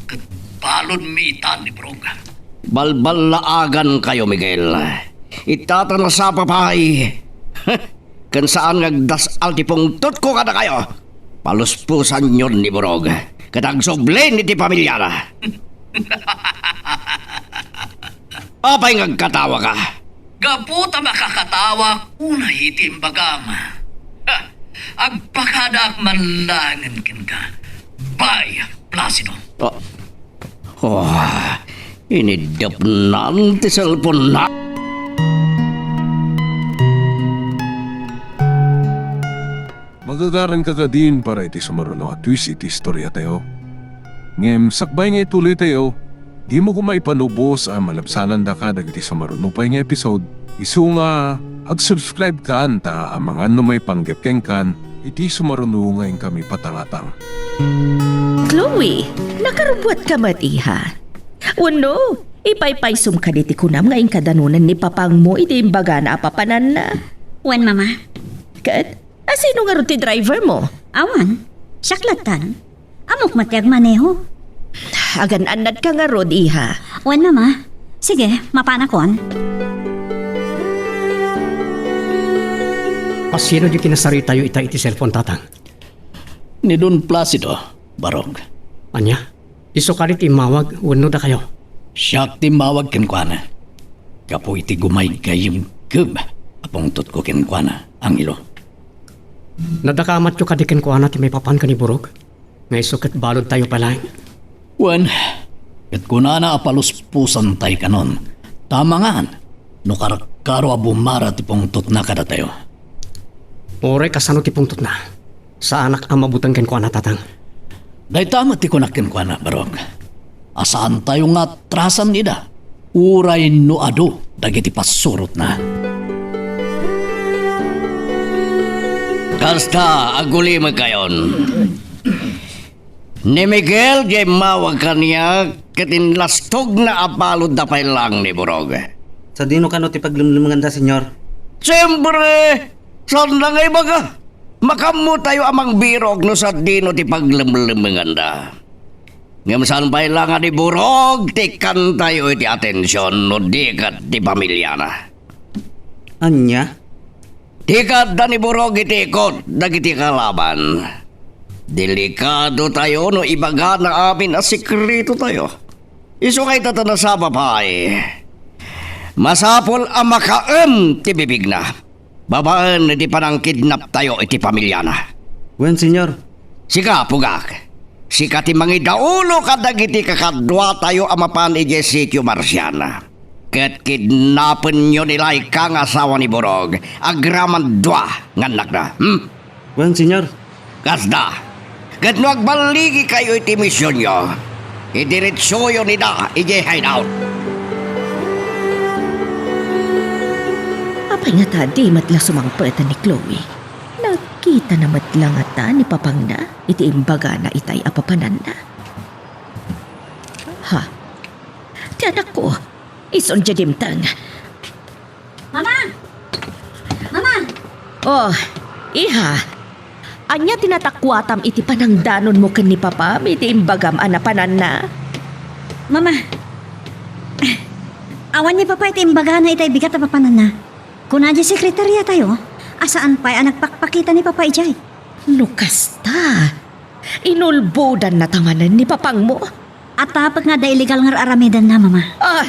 ket baludmi ita ni Brog. Balballaagankayo, Miguel. Ita ta nasapa pay. Ken saan nga agdas-al ti pungtotko kadakayo. Palusposanyon ni Burog, ket agsublen iti pamiliana. Apay nga agkatawaka? Gapu ta makakatawak unay iti imbagam. Ha! Agpakadaak man laengen kenka. Bye, Placido. Oh. Oh, iniddepnan ti cellphone-na. Magagaranka kadin para iti sumaruno a twist iti istoriatayo. Ngem sakbay nga ituloytayo, dimo koma ipanubos a malabsanandaka dagiti sumaruno pay nga episode. Isu nga, ag-subscribe kan ta amangan no maipanggep kenkan iti sumaruno nga inkami patangatang. Chloe, nakarubbuatka met, iha. Wenno, ipaypaysomka diti kunam nga inka danonen ni papangmo iti imbagana a papananna? Wen, Mama. Ket, asino ngarud ti driver mo? Awan. Siak lattan. Ammok met ti agmaneho. Agan-annadka ngarud, iha. Wen, Mama. Sige, mapanakon. Kasino di kinasaritayo ita iti cellphone, Tatang? Ni Don Placido, Barok. Ania? Isu kadi ti immawag wenno dakayo? Siak ti immawag kenkuana. Gapu iti gumaygayumgeb a pungtotko kenkuana, Angelo. Nadakamatyo kadi kenkuana ti maipapan ken ni Burog? Nga isu ket baludtayo pay laeng. Wen, ket kunana a palusposantay kanon, ta amangan no karkaro a bumara ti pungtotna kadatayo. Uray kasano ti pungtotna, saanak a mabuteng kenkuana, Tatang. Dayta met ti kunak kenkuana, Barok, a saantayo nga atrasan ida, uray no adu dagiti passurotna. Kasta, agulimekayon. Ni Miguel diay immawag kaniak ket inlastogna a baludda pay laeng ni Burog. Sadino kano ti paglemlemenganda, Señor? Siempre! Saanna nga ibaga? Makammotayo a mangbirok no sadino ti paglemlemenganda. Ngem saan pay la nga ni Burog ti ikkantayo iti atension no di ket ti pamiliana. Ania? Ti ikkaadda ni Burog iti ikut dagiti kalaban. Delikadotayo no ibagana amin a sekretotayo. Isu nga ita ta nasapa pay, masapul a makaem ti bibigna babaen iti panangkidnaptayo iti pamiliana. Wen, Señor. Sika, pugak, sika ti mangidaulo kadagiti kakaduatayo a mapan idiay sitio Marciana. Ket kidnapenyo ni Laika nga asawa ni Burog agraman dua nga annakna. Hmm? Wen, Señor. Kasda. Ket no agballigikayo iti misionyo, idiretsoyon ida idiay hideout. Apay ngata di met la sumangpet ni Chloe? Nakitana met la ngata ni papangna iti imbagana itay a papananna? Ha? Ti anakko, isun diay dimteng. Mama! Mama! Oh, iha. Ania ti natakuatam iti panangdanonmo ken ni Papam iti imbagam a napananna? Mama, awan ni Papa iti imbagana itay bigat a papananna. Kuna diay sekretariatayo a saan pay a nagpakpakita ni Papa idiay. No kasta, inulbodannata manen ni Papangmo? Atapek nga adda illegal nga ar-aramidenna, Mama. Ah,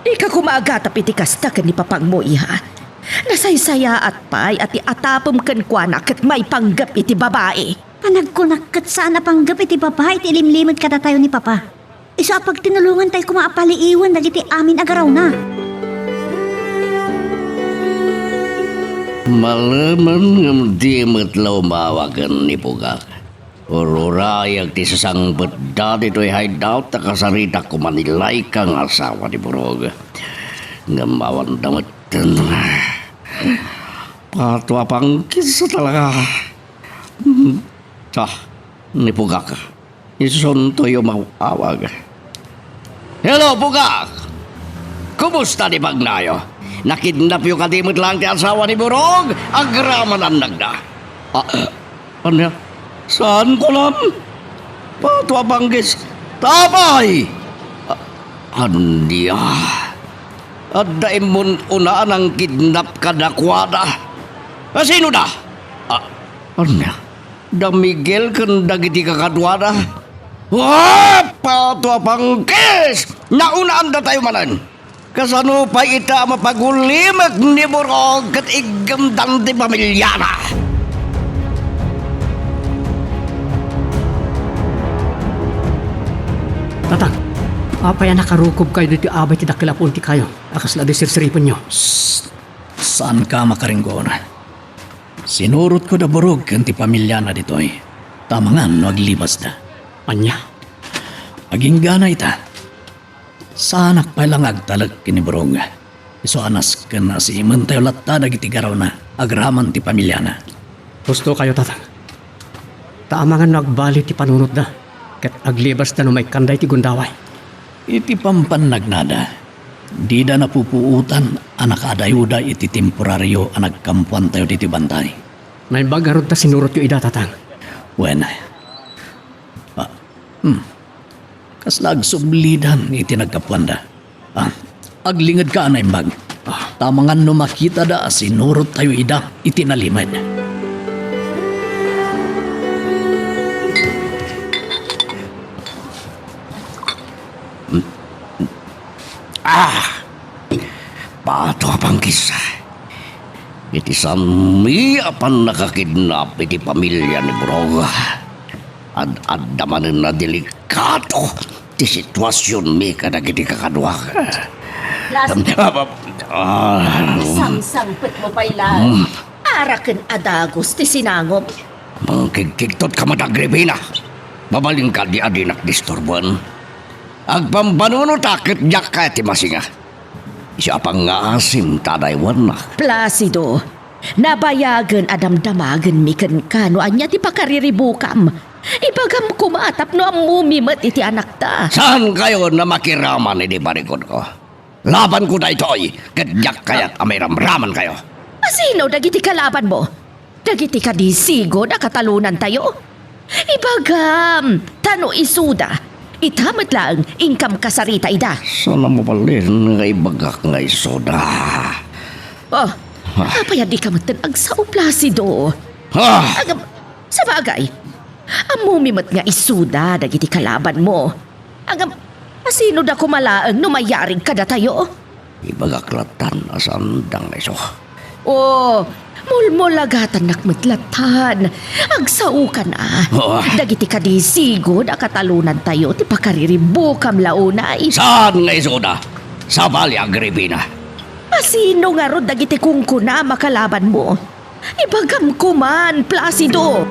dika koma agatap iti kasta ken ni Papangmo, iha. Nasaysayaat pay a ti atapem kenkuana ket maipanggep iti babai. Panagkunak ket saan a panggep iti babai ti ilimlimed kadatayo ni Papa. Isu a pagtinulongan tayo koma a paliiwen dagiti amin a garawna. Malemen ngem di met la umawagen ni Bugak. Ururayek ti sasangpetda ditoy hideout ta kasaritak koma ni Laika nga asawa ni Burog. Ngem awanda metten. Patua pangkis talaga. Hmm, ta, ni Bugak. Isuntoy umaw-awag. Hello, Bugak! Kumusta ti bagnayo? Nakidnapyo kadi met laeng ti asawa ni Burog? Agraman a nagda. Ah, ania? Saan ko lang? Patua pangkis. Tapay! Ah, ania? Adda immun-una a nangkidnap kadakuada. Ah, sino da? Ah, ania? Da Miguel ken dagiti kakaduana. Wa! Patua pangkis! Naunaandatayo manen. Kasano pay ita a mapagulimek ni Burog ket iggemdan ti pamiliana? Tatang, apay a nakarukobkayo ditoy abay ti dakkel a puon ti kayo a kasla di sirsiripenyo? Sst! Saanka makaringgor. Sinurotko da Burog ken ti pamiliana ditoy, ta amangan no aglibasda. Ania? Aginggana ita. Saanak pay la nga agtalek ken ni Burog. Isu a nasken a siimentayo latta dagiti garawna agraman ti pamiliana. Husto kayo, Tatang. Ta amangan no agbali ti panunotda, ket aglibasda no maikkanda iti gundaway. Iti pampannagnada, dida napupuotan a nakaadayuda iti temporario a nagkampuantayo ditoy bantay. Naimbag ngarud ta sinurotyo ida, Tatang. Wen. Ah, hmm. Kasla agsublidan iti nagkapuanda. Ah, aglingedka a naimbag. Ah, ta amangan no makitada a sinurottayo ida iti nalimed. Ah! Patua pangkis. Iti saanmi a pannakakidnap iti pamilia ni Burog, ad-adda manen a delikado ti situasionmi kadagiti kakaduak. Las- Ah, ah, ah. Sangsangpetmo pay laeng. Mm. Ara ken a dagus ti sinangom. Mangkigkigtot ka met, Agripina. Mabalinka di adinak disturboen. Agpampanunota ket diak kayat ti masinga. Isu a pangngaasim ta adaywannak. Placido, nabayagen a damdamagenmi kenka no ania ti pakariribukam. Ibagam koma tapno ammomi met iti anakta. Saankayon a makiraman iti parikodko. Labanko daytoy, ket diak kayat a mairamramankayo. Asino dagiti kalabanmo? Dagiti kadi sigud a katalonantayo? Ibagam, ta no isuda, ita met laeng inkam kasarita ida. Saan a mabalin nga ibagak nga isuda. Oh, ah, apay a dika metten agsao, Placido? Ah! Agam, sabagay, ammomi met nga isuda dagiti kalabanmo. Agam, asino da koma laeng no mayarig kadatayo? Ibagak lattan a saanda nga isu. Oh, mulmulagatannak met lattan. Agsaokan a. Oh. Dagiti kadi sigud a katalonantayo ti pakariribukam la unay. Saan nga isuda? Sabali, Agripina. Asino ngarud dagiti kunkunam a kalabanmo? Ibagam koman, Placido!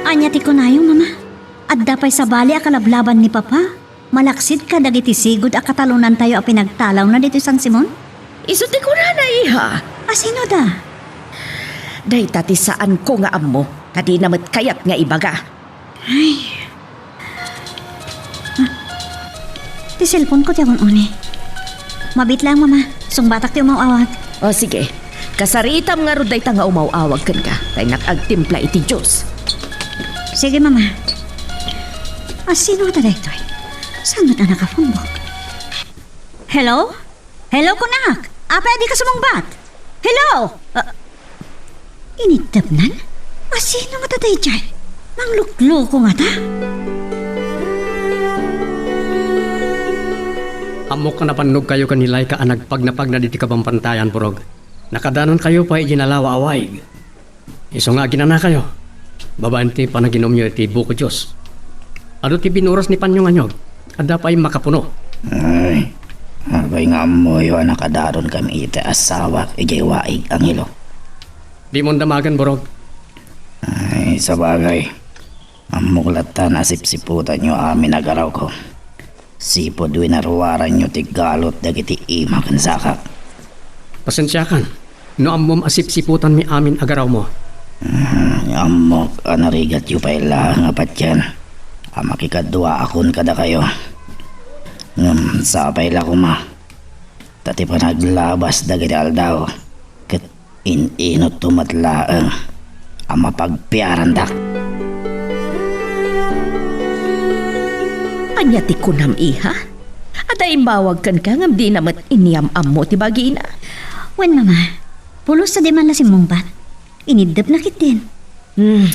Ania ti kunayo, Mama? Adda pay sabali a kalablaban ni Papa? Malaksid kadagiti sigud a katalonantayo a pinagtalawna ditoy San Simon? Isu ti kunana, iha. Asino da? Dayta ti saanko nga ammo, ta dina met kayat nga ibaga. Ay. Ah, ti cellphone ko ti awan-oni. Mabiit lang, Mama. Sungbatak ti umaw-awag. O, sige. Kasaritam ngarud dayta nga umaw-awag kenka. Ta innak agtimpla iti juice. Sige, Mama. Asino ta daytoy? Saan met a nakapumbok? Hello? Hello, kunak! Apay a dika sumungbat? Hello! Ah, iniddepnan? Asino ngata daydiay? Manglukloko ngata? Ammok a napannogkayo ken ni Laika a nagpagnapagna ditoy kabambantayan, Burog. Nakadanonkayo pay idiay nalawa a waig. Isu nga aginanakayo, babaen ti panaginumyo iti buko juice. Adu ti binuros ni Panyo nga anyog. Adda pay makapuno. Ay, apay nga ammoyo a nakadaron kami iti asawak idiay waig, Angelo? Dimon damagen, Burog. Ay, sabagay. Ammok latta a sipsiputanyo amin a garawko. Sipud winaruaranyo ti galut dagiti ima ken sakak. Pasensiakan no ammom a sipsiputanmi amin a garawmo. Hmm, ammok a narigatyo pay laeng a patien a makikaduaakon kadakayo. Ngem sapay la koma, ta ti panaglabas dagiti aldaw ket in-inutto met laeng a mapagpiarandak. Ania ti kunam, iha? Adda immawag kenka ngem dina met inyam-ammo ti bagina? Wen, Mama, pulos a di man la simmungbat. Iniddepna ketdin. Hmm,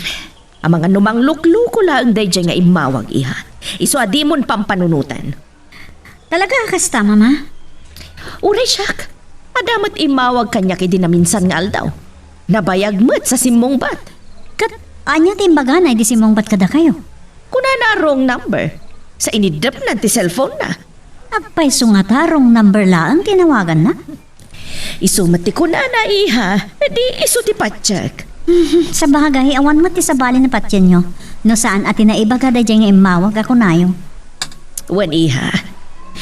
amangan no manglukloko laeng daydiay nga immawag, iha. Isu a dimon pampanunoten. Talaga a kasta, Mama? Uray siak, adda met immawag kaniak idi naminsan nga aldaw. Nabayag met sa simmungbat. Ket ania ti imbagana idi simmungbat kadakayo? Kunana a wrong number. Sa iniddepnan ti cellphone-na. Apay, isu ngata wrong number laeng ti inawaganna? Isu met ti kunana, iha, di isu ti patiek. Sabagay, awan met ti sabali ni patienyo no saan a ti naibaga daydiay nga immawag a kunayo. Wen, iha,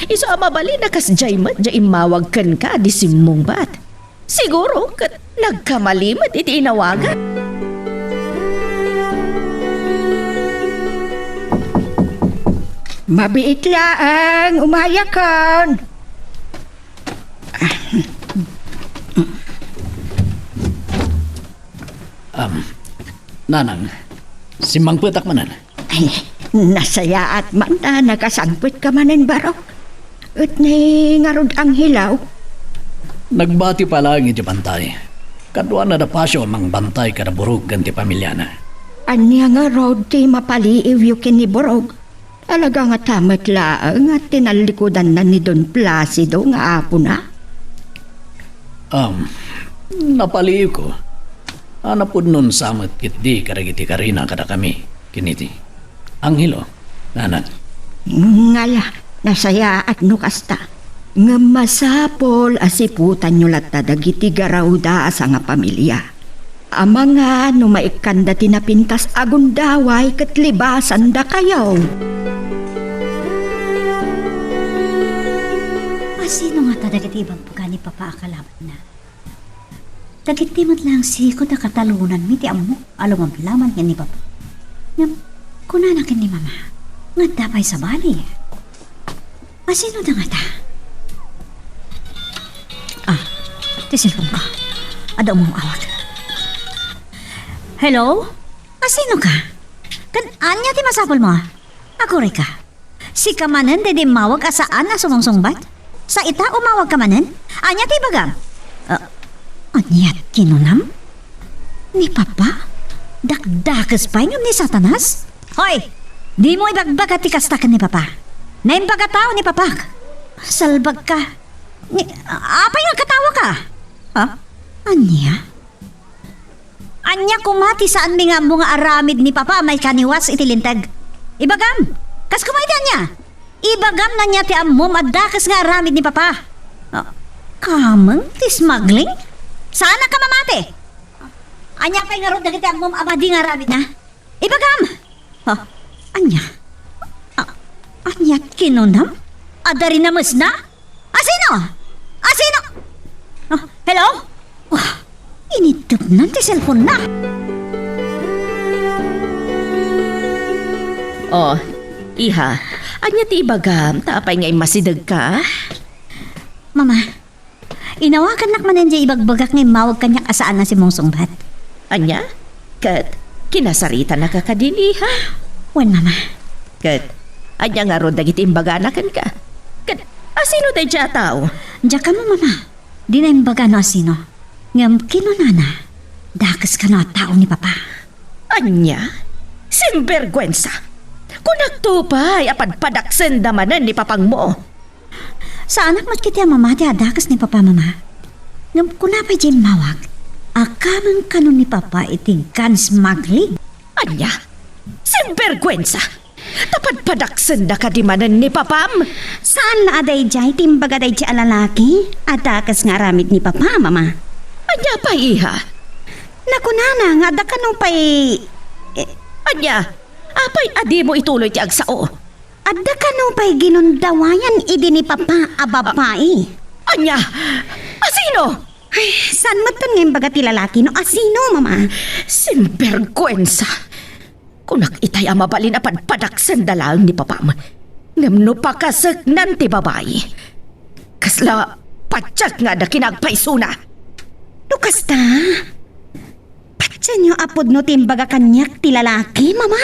isu a mabalin a kasdiay met diay immawag kenka di simmungbat. Siguro ket nagkamali met iti inawagan. Mabiit laeng, umayakon. Am, Nanang, simmangpetak manen. Ay, nasayaat man ta nakasangpetka manen, Barok. Ket ni ngarud, Angelo? Nagbati pay laeng iti bantay. Kaduana da Pasio a mangbantay kada Burog ken ti pamiliana. Ania ngarud ti mapaliiwyo ken ni Burog? Talaga ngata met laeng a tinallikudanna ni Don Placido nga apona? Am, napaliiwko a napudnon sa met ketdi kadagiti karina kadakami, ken iti Angelo, Nanang. Ngala, nasayaat no kasta. Ngem masapul a siputanyo latta dagiti garawda a sangapamilia. Amangan no maikkanda ti napintas a gundaway ket libasandakayo. Asino ngata dagiti ibagbaga ni Papa a kalabanna? Dagiti met laeng sikut a katalonanmi ti ammok a lumamlaman ken ni Papa. Ngem kunana ken ni Mama nga adda pay sabali. Asino da ngata? Ah, ti cellphone ko. Adda umaw-awag. Hello? Asino ka? Ken ania ti masapulmo? Aguray ka. Sika manen daydi immawag a saan a sumungsungbat? Sa ita, umawag ka manen? Ania ti ibagam? Ah, ania ti kinunam? Ni Papa? Dakdakes pay ngem ni Satanas? Hoy! Dimo ibagbaga ti kasta ken ni Papa. Naimbag a tao ni Papak. Salbag ka. Ni, apay nga agkatawa ka? Ha? Ania? Ania koma ti saanmi nga ammo nga aramid ni Papa a maikaniwas iti linteg? Ibagam! Kas koma iti ania? Ibagam no ania ti ammom a dakes nga aramid ni Papa. Ah, kameng ti smuggling? Saanak a mamati? Ania pay ngarud dagiti ammom a madi nga aramidna? Ibagam! Ah, ania? Ah, ania kinunam? Adda rinamesna? Asino? Asino? Ah, hello? Ah, iniddepnan ti cellphone-na. Oh, iha, ania ti ibagam? Ta apay nga immasidegka? Mama, inawagannak manen diay ibagbagak nga immawag kaniak a saan a simungsungbat. Ania? Ket kinasaritanaka kadin, iha? Wen, Mama. Ket ania ngarud dagiti imbagana kenka? Ket asino daydiay a tao? Diak ammo, Mama. Dina imbaga no asino. Ngem kinunana, dakes kano a tao ni Papa. Ania? Simberguensa! Kunakto pay a padpadaksenda manen ni Papangmo. Saanak met ketdi a mamati a dakes ni Papa, Mama. Ngem kuna pay diay immawag a kameng kano ni Papa iti gun smuggling. Ania? Simberguensa! Ta padpadaksenda kadi manen ni papam? Saan la a daydiay ti imbaga daydiay a lalaki? Adda kas nga aramid ni papa, mama. Ania pay, iha? Nakunana nga adda kano pay, eh, Ania? Apay a dimo ituloy ti agsao? Adda kano pay ginundawayan idi ni papa a babai? Ania? Asino? Ay, saan metten nga imbaga ti lalaki no asino, mama? Simbergwensa! Kunak itay a mabalin a padpadaksenda laeng ni papam. Ngem no pakaseknan ti babai, kasla patiek nga adda kinaagpaysona. No kasta, patienyo a pudno ti imbaga kaniak ti lalaki, mama?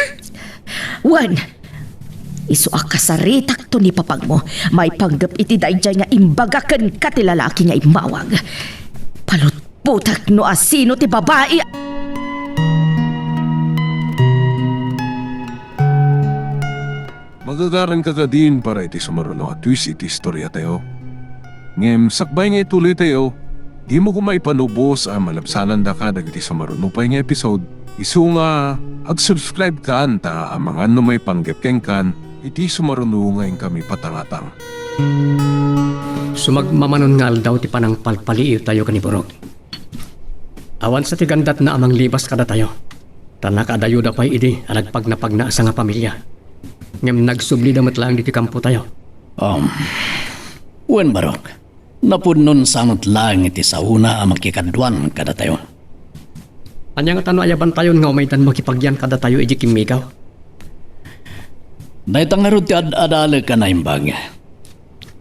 Wen, isu a kasaritakto ni papagmo, maipanggep iti daydiay nga imbaga kenka ti lalaki nga immawag. Palutputak no asino ti babai. Magagaranka kadin para iti sumaruno a twist iti istoriatayo. Ngem sakbay nga ituloytayo, dimo koma ipanubos a malabsanandaka dagiti sumaruno pay nga episode, isu nga ag-subscribe kan ta amangan no maipanggep kenkan iti sumaruno nga inkami patangatang. Sumagmamanon nga aldaw ti panangpalpaliiwtayo ken ni Burog. Awan sa ti gandatna a manglibas kadatayo, ta nakaadayoda pay idi a nagpagnapagna a sangapamilia. Ngem nagsublida met laeng ditoy kampotayo. Um, wen, Barok, napudnon sa met laeng iti saona a makikaduan kadatayo. Ania ngata no ayabantayon nga umaydan makipagyan kadatayo idiay kimmigaw? Dayta ngarud ti ad-adalek a naimbag.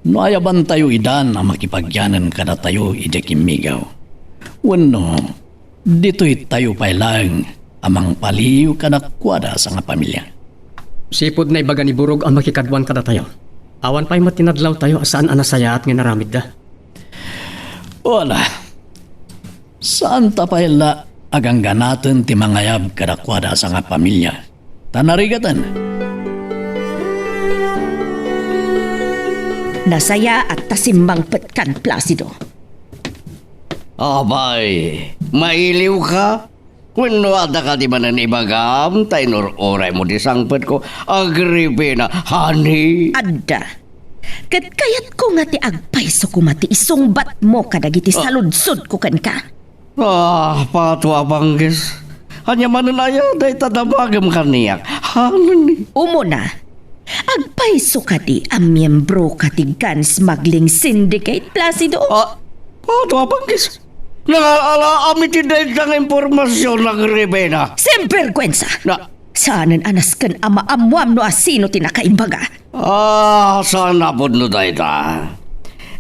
No ayabantayo idan a makipagyanen kadatayo idiay kimmigaw, wenno ditoytayo pay laeng a mangpaliiw kadakuada a sangapamilia? Sipud naibaga ni Burog a makikaduan kadatayo, awan pay met ti nadlawtayo a saan a nasayaat nga inaramidda. Wala. Saanta pay la a gangganaten ti mangayab kadakuada a sangapamilia, ta narigaten. Nasayaat ta simmangpetkan, Placido. Apay, mailiwka? Wenno adda kadi manen ibagam ta inur-uraymo ti sangpetko, Agripina, honey? Adda. Ket kayatko nga ti agpayso koma ti isungbatmo kadagiti Ah. saludsodko kenka. Ah, Pato a Panggis. Ania manen aya dayta damagem kaniak? Honey. Umuna, agpayso kadi a miyembroka ti Gun Smuggling Syndicate, Placido? Ah, Pato a Panggis. Nangal-alaam iti dayta nga impormasion, Agripina. Simbergwensa! Na- Saanen a nasken a maammuam no asino ti nakaimbaga. Ah, saan a pudno dayta.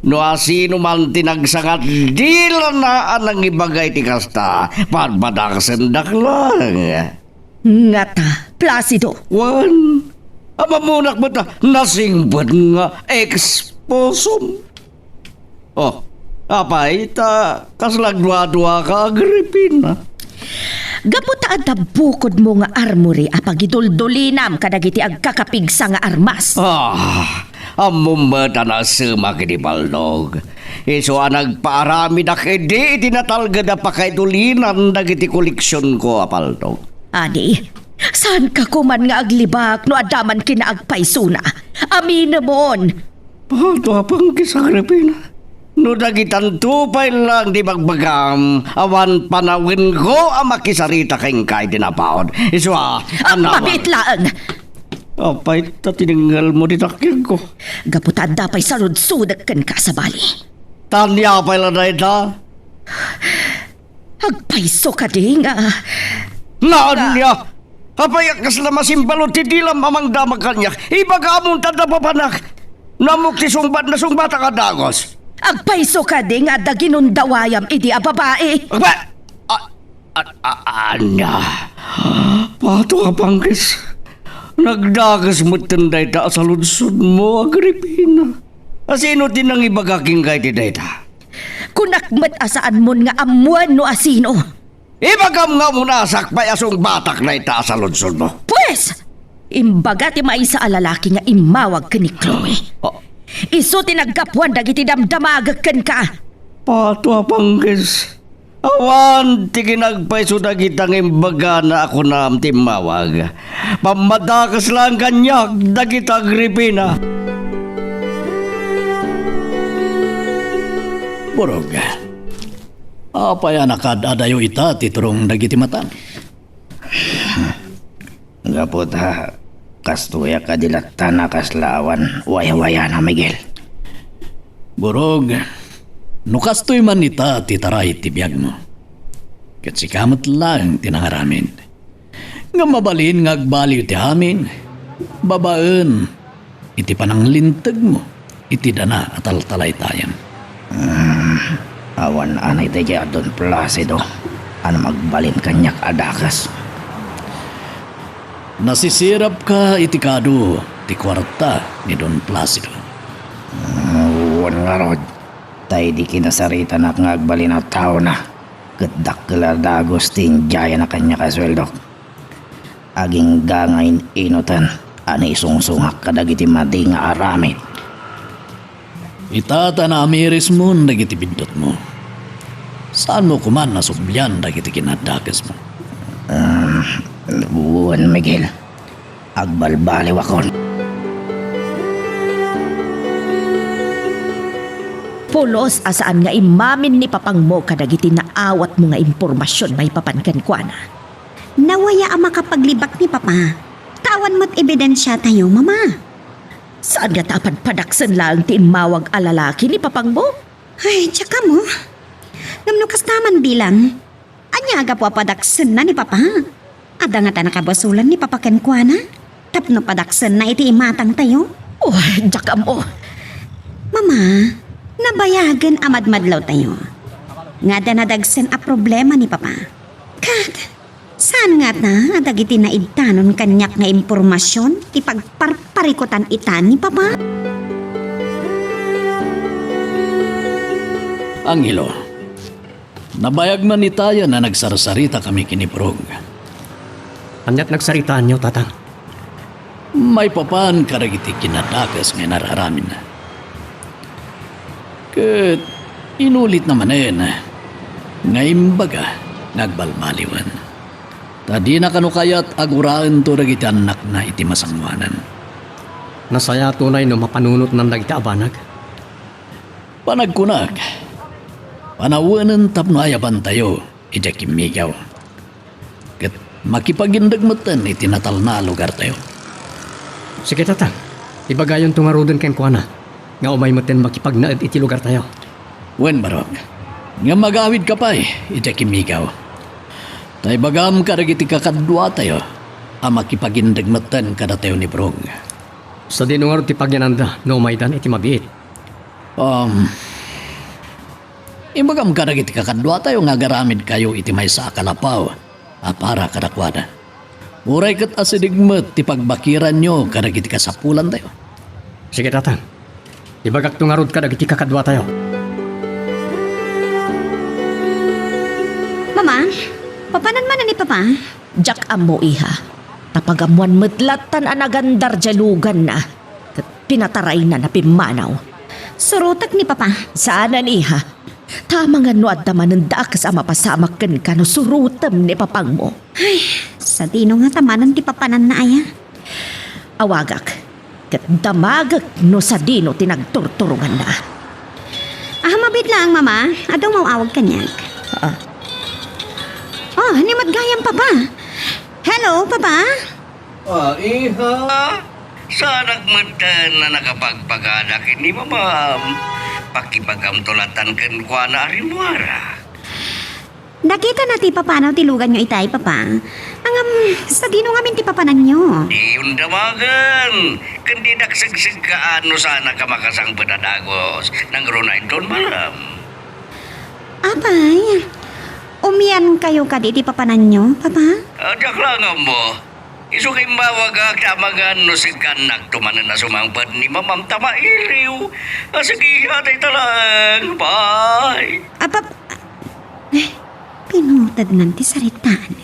No asino man ti nagsangadilana a nangibaga iti kasta, padpadaksendak laeng. Ngata, Placido. Wen, ammonak met a nasingpet nga eksposom. Oh, apay, ta kasla agduaduaka, Agripina? Gapu ta adda bukodmo nga armory a pagiduldulinam kadagiti agkakapigsa nga armas. Ah, ammom met a nasemak idi ballog. Isu a nagpaaramidak idi iti natalged a pakaidulinan dagiti koleksionko a paltok. Adi, saanka koman nga aglibak no adda man kinaagpaysona? Aminemon! Pato a Panggis, Agripina. No dagitanto pay laeng ti bagbagam, awan panawenko a makisarita kenka iti napaut. Isu a, Ah, anaman. Mabiit laeng! Apay ta tinengngelmo ti takyagko? Gapu ta adda pay saludsodek kenka, sabali. Ania pay la dayta? Agpayso kadi nga Nga ania? Apay a kasla masimbalon ti dilam a mangdamag kaniak? Ibagamon ta napapanak. Nammok ti sungbat, nasungbatak a dagus. Agpayso kadi nga adda ginundawayam idi a babai? Agpa-, a-, a-, a-, ania? Pato a Panggis. Nagdagus metten dayta a saludsodmo, Agripina. Asino ti nangibaga kenka iti dayta? Kunak met a saanmon nga ammoen no asino. Ibagam nga umuna a sakbay a sungbatak dayta a saludsodmo. Pues, imbaga ti maysa a lalaki nga immawag ken ni Chloe. Oh. Isu ti naggapuan dagiti damdamagek kenka. Pato a Panggis. Awan ti kinagpayso dagita nga imbagana a kunam ti immawag. Pammadakes laeng kaniak dagita agripina. Burog, apay a nakaad-adayo ita ti turong dagiti matam? Gapu ta kastoyak a di latta a kasla awan wayawayana, Miguel. Burog, no kastoy man ita ti taray ti biagmo, ket sika met laeng ti nangaramid. Ngem mabalin nga agbaliw ti amin, babaen iti pananglintegmo iti dana a taltalaytayan. Hmm, awan a naidiay a Don Placido a mangbalin kaniak a dakes. Nasisirapka iti kaadu ti kuarta ni Don Placido. Hmm, wen ngarud, ta idi kinasaritanak nga agbalin a taona, ket dakkel a dagus ti indiayana kaniak a sueldok. Agingga nga in-inoten a naisungsongak kadagiti madi nga aramid. Ita ta naamirismon dagiti biddutmo. Saanmo koman a sublian dagiti kinadakesmo? Ah, wen, Miguel. Agbalbaliwakon. Pulos a saan nga immamin ni papangmo kadagiti naawatmo nga impormasion maipapan kenkuana. Nawaya a makapaglibak ni Papa. Ta awan met ebidensiatayo, Mama. Saan nga ta a padpadaksen laeng ti immawag a lalaki ni papangmo? Ay, diak ammo. Ngem no kasta man bilang, ania a gapu a padaksenna ni Papa? Adda ngata nakabasolan ni Papa kenkuana tapno padaksenna iti imatangtayo? Oh, diak ammo. Mama, nabayagen a madmadlawtayo nga adda nadagsen a problema ni Papa. Ket saan ngata a dagiti naidtanon kaniak nga impormasion ti pagparparikutan ita ni Papa? Angelo, nabayag man itayen a nagsarsaritakami ken ni Burog. Aniat nagsaritaanyo, Tatang? Maipapan kadagiti kinadakes nga inararamidna. Ket inulitna manen nga imbaga nga agbalbaliwen. Ta dina kano kayat a guraento dagiti annakna iti masangoanan. Nasayaat unay no mapanunotnan dagiti a banag. Panagkunak, panawenen tapno ayabantayo idiay kimmigaw. Ket makipagindeg metten iti natalna a lugartayo. Sige, Tatang. Ibagayonto ngaruden kenkuana nga umay metten makipagnaed iti lugartayo. Wen, Barok. Ngem agawidka pay idiay kimmigaw. Ta ibagam kadagiti kakaduatayo a makipagindeg metten kadatayo ni Burog. Sadino ngarud ti pagyananda no umaydan iti mabiit? Um, ibagam kadagiti kakaduatayo nga agaramidkayo iti maysa a kalapaw a para kadakuada. Uray ket asideg met ti pagbakiranyo kadagiti kasapulantayo. Sige, Tatang. Ibagakto ngarud kadagiti kakaduatayo. Mama, papanan manen ni Papa? Diak ammo, iha. Ta pagammoan met lattan a nagandar diay luganna. Ket pinatarayna a pimmanaw. Surotek ni Papa. Saanen, iha. Ta amangan no adda manen dakes a mapasamak kenka no surotem ni papangmo. Ay, sadino ngata manen ti papananna aya? Awagak, ket damagek no sadino ti nagturturonganna. Ah, mabiit laeng, Mama. Adda umaw-awag kaniak. Ah. Oh, ni met gayam, Papa. Hello, Papa? Ah, iha? Saanak metten a nakapagpagada ken ni Mamam. Pakibagamto lattan kenkuana a rimmuarak. Nakitana ti papanaw ti luganyo itay, Papa. Ngem, sadino ngamin ti papananyo? Diyon damagen. Ken didak segsegkaan no saanak a makasangpet a dagus. Nangruna inton malem. Apay, umiankayo kadi iti papananyo, Papa? Ah, diak la ammo. Isu nga immawagak ta amangan no seggannakto manen a sumangpet ni Mamam ta mailiw. Ah, sige, atay ta laeng. Bye. Apa, eh, pinutednan ti saritaan.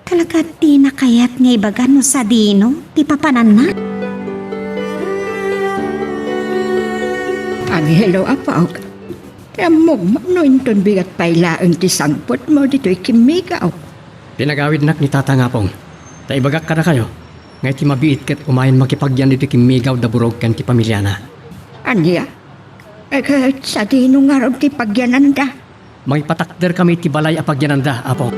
Talaga, dina kayat nga ibaga no sadino ti papananna? Angelo, Apo. Ti ammok man no inton bigat pay laeng ti sangpetmo ditoy kimmigaw. Pinagawidnak ni Tata nga Apong, ta ibagak kadakayo, nga iti mabiit ket umayen makipagyan iti kimmigaw da Burog ken ti pamiliana. Ania? E ket sadino ngarud ti pagyananda? Mangipatakderkami iti balay a pagyananda, Apo.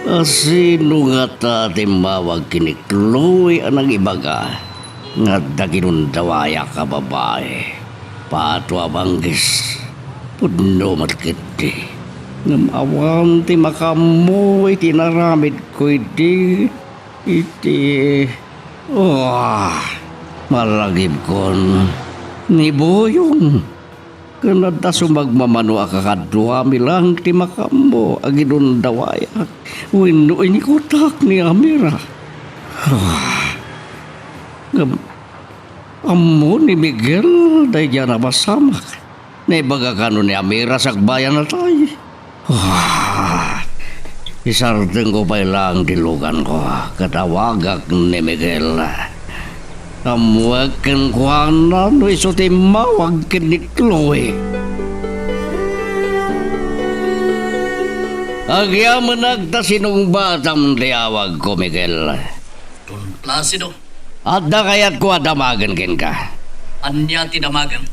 A sino ngata ti immawag ken ni Chloe a nangibaga nga adda ginundawayak a babai? Pato a banggis, pudno met ketdi. Ngem awan ti makaammo iti inaramidko idi. Iti, ah, malagipkon ni Boyong ken adda sumagmamano a kakaduami laeng ti makaammo a ginundawayak wenno inikutak ni Amira. Ah, ngem ammo ni Miguel daydiay a napasamak. Naibaga kano ni Amira sakbayan natay. Ah, isardengko pay laeng ti luganko ket awagak ni Miguel. Ammoek kenkuana no isu ti immawag ken ni Chloe. Agyamenak ta sinungbatam ti awagko, Miguel. Don Placido. Adda kayatko a damagen kenka. Ania ti damagem?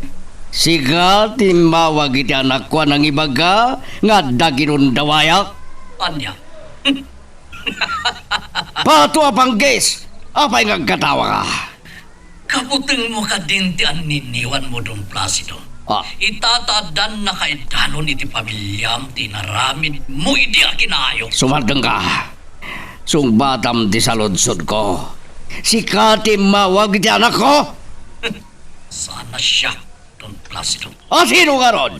Sika ti immawag iti anakko a nangibaga nga adda ginundawayak. Ania? Pato a panggis! Apay nga agkatawaka? Kaputengmo kadin ti anniniwanmo, Don Placido. Ah. Ita ta addan nakaiddanon iti pamiliam ti inaramidmo idi a kinaayok. Sumardengka. Sungbatam ti saludsodko. Sika ti immawag iti anakko? Saan a siak, Don Placido. A sino ngarud?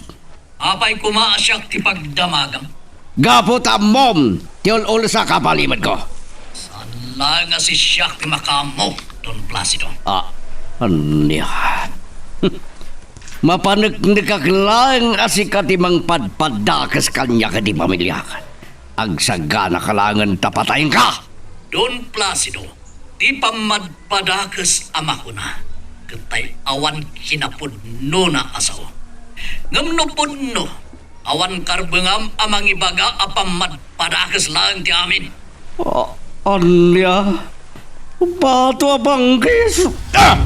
Apay koma a siak ti pagdamagam? Gapu ta ammom ti ul-ulsak a palimetko. Saan laeng a sisiak ti makaammo, Don Placido. Ah, ania? Mapaneknekak laeng a sika ti mangpadpadakes kaniak iti pamiliak. Agsaganaka laengen ta patayenka! Don Placido, ti pammadpadakes a makuna, ket tay awan kinapudnona a sao. Ngem no pudno, awan karbengam a mangibaga a pammadpadakes laeng ti amin. A-, ania? Bato a panggis! Ah!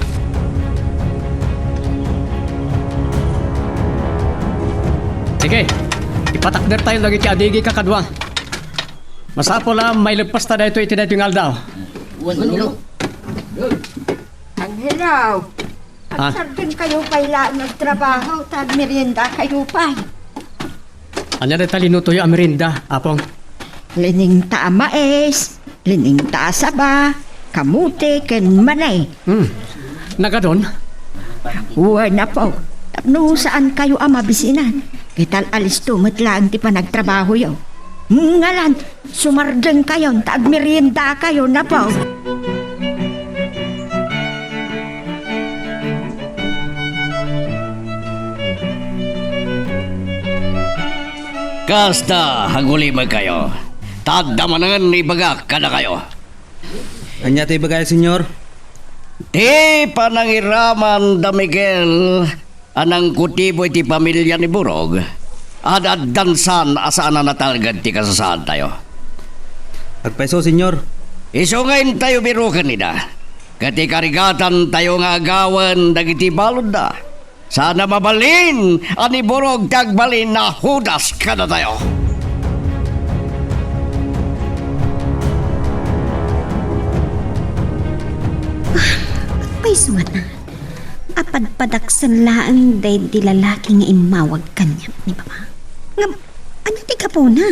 Sige, ipatakder tayo dagiti adigi kakadua. Masapul a maileppasta daytoy iti daytoy nga aldaw. Angelo. Ah. Agsardengkayo pay laeng agtrabaho ta agmeriendakayo pay. Ania dayta linutoyo a merienda, Apong? Lining ta a mais, lining ta a saba, kamote, ken mani. Hmm. Nagadon? Wen, Apo. Tapno saankayo a mabisinan, ket al-alisto met laeng ti panagtrabahoyo. Ngalan, sumardengkayon ta agmeriendakayon, Apo. Kasta, agulimekkayo, ta adda manen ibagak kadakayo. Ania ti ibagayo, Señor? Ti panangiraman da Miguel a nangkutibo iti pamilia ni Burog, ad-addan saan a saan a natalged ti kasasaadtayo. Agpayso, Señor. Isu nga intayo biroken ida, ket ikarigatantayo nga agawen dagiti baludda. Saan a mabalin a ni Burog ti agbalin a Judas kadatayo. Agpayso ngata. Apadpadaksen laeng daydi lalaki nga immawag kaniak ni Papa. Ngem, ania ti gapuna?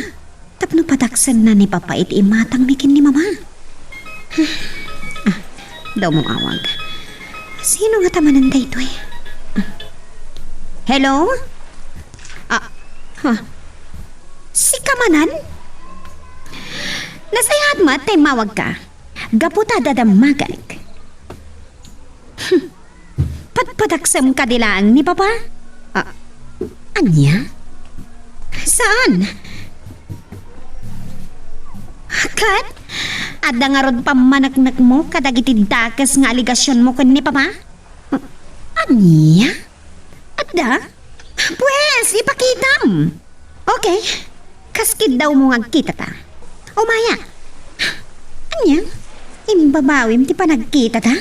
Tapno padaksenna ni Papa iti imatangmi ken ni Mama. Ah, daw maawag. Sino ngata manen daytoy? Ah. Hello? Ah, ha. Sika manen? Nasayaat met ta immawagka. Gapu ta adda dammagek. Hmm. Padpadaksem kadi laeng ni Papa? Ah, ania? Saan? Ket? Adda ngarud pammaneknekmo kadagiti dakes nga alegasionmo ken ni Papa? Ah, Ania? Adda? Pwes, ipakitam! Okay. Kas kiddawmo nga agkitata. O maya. Ania? Imbabawim ti panagkitata?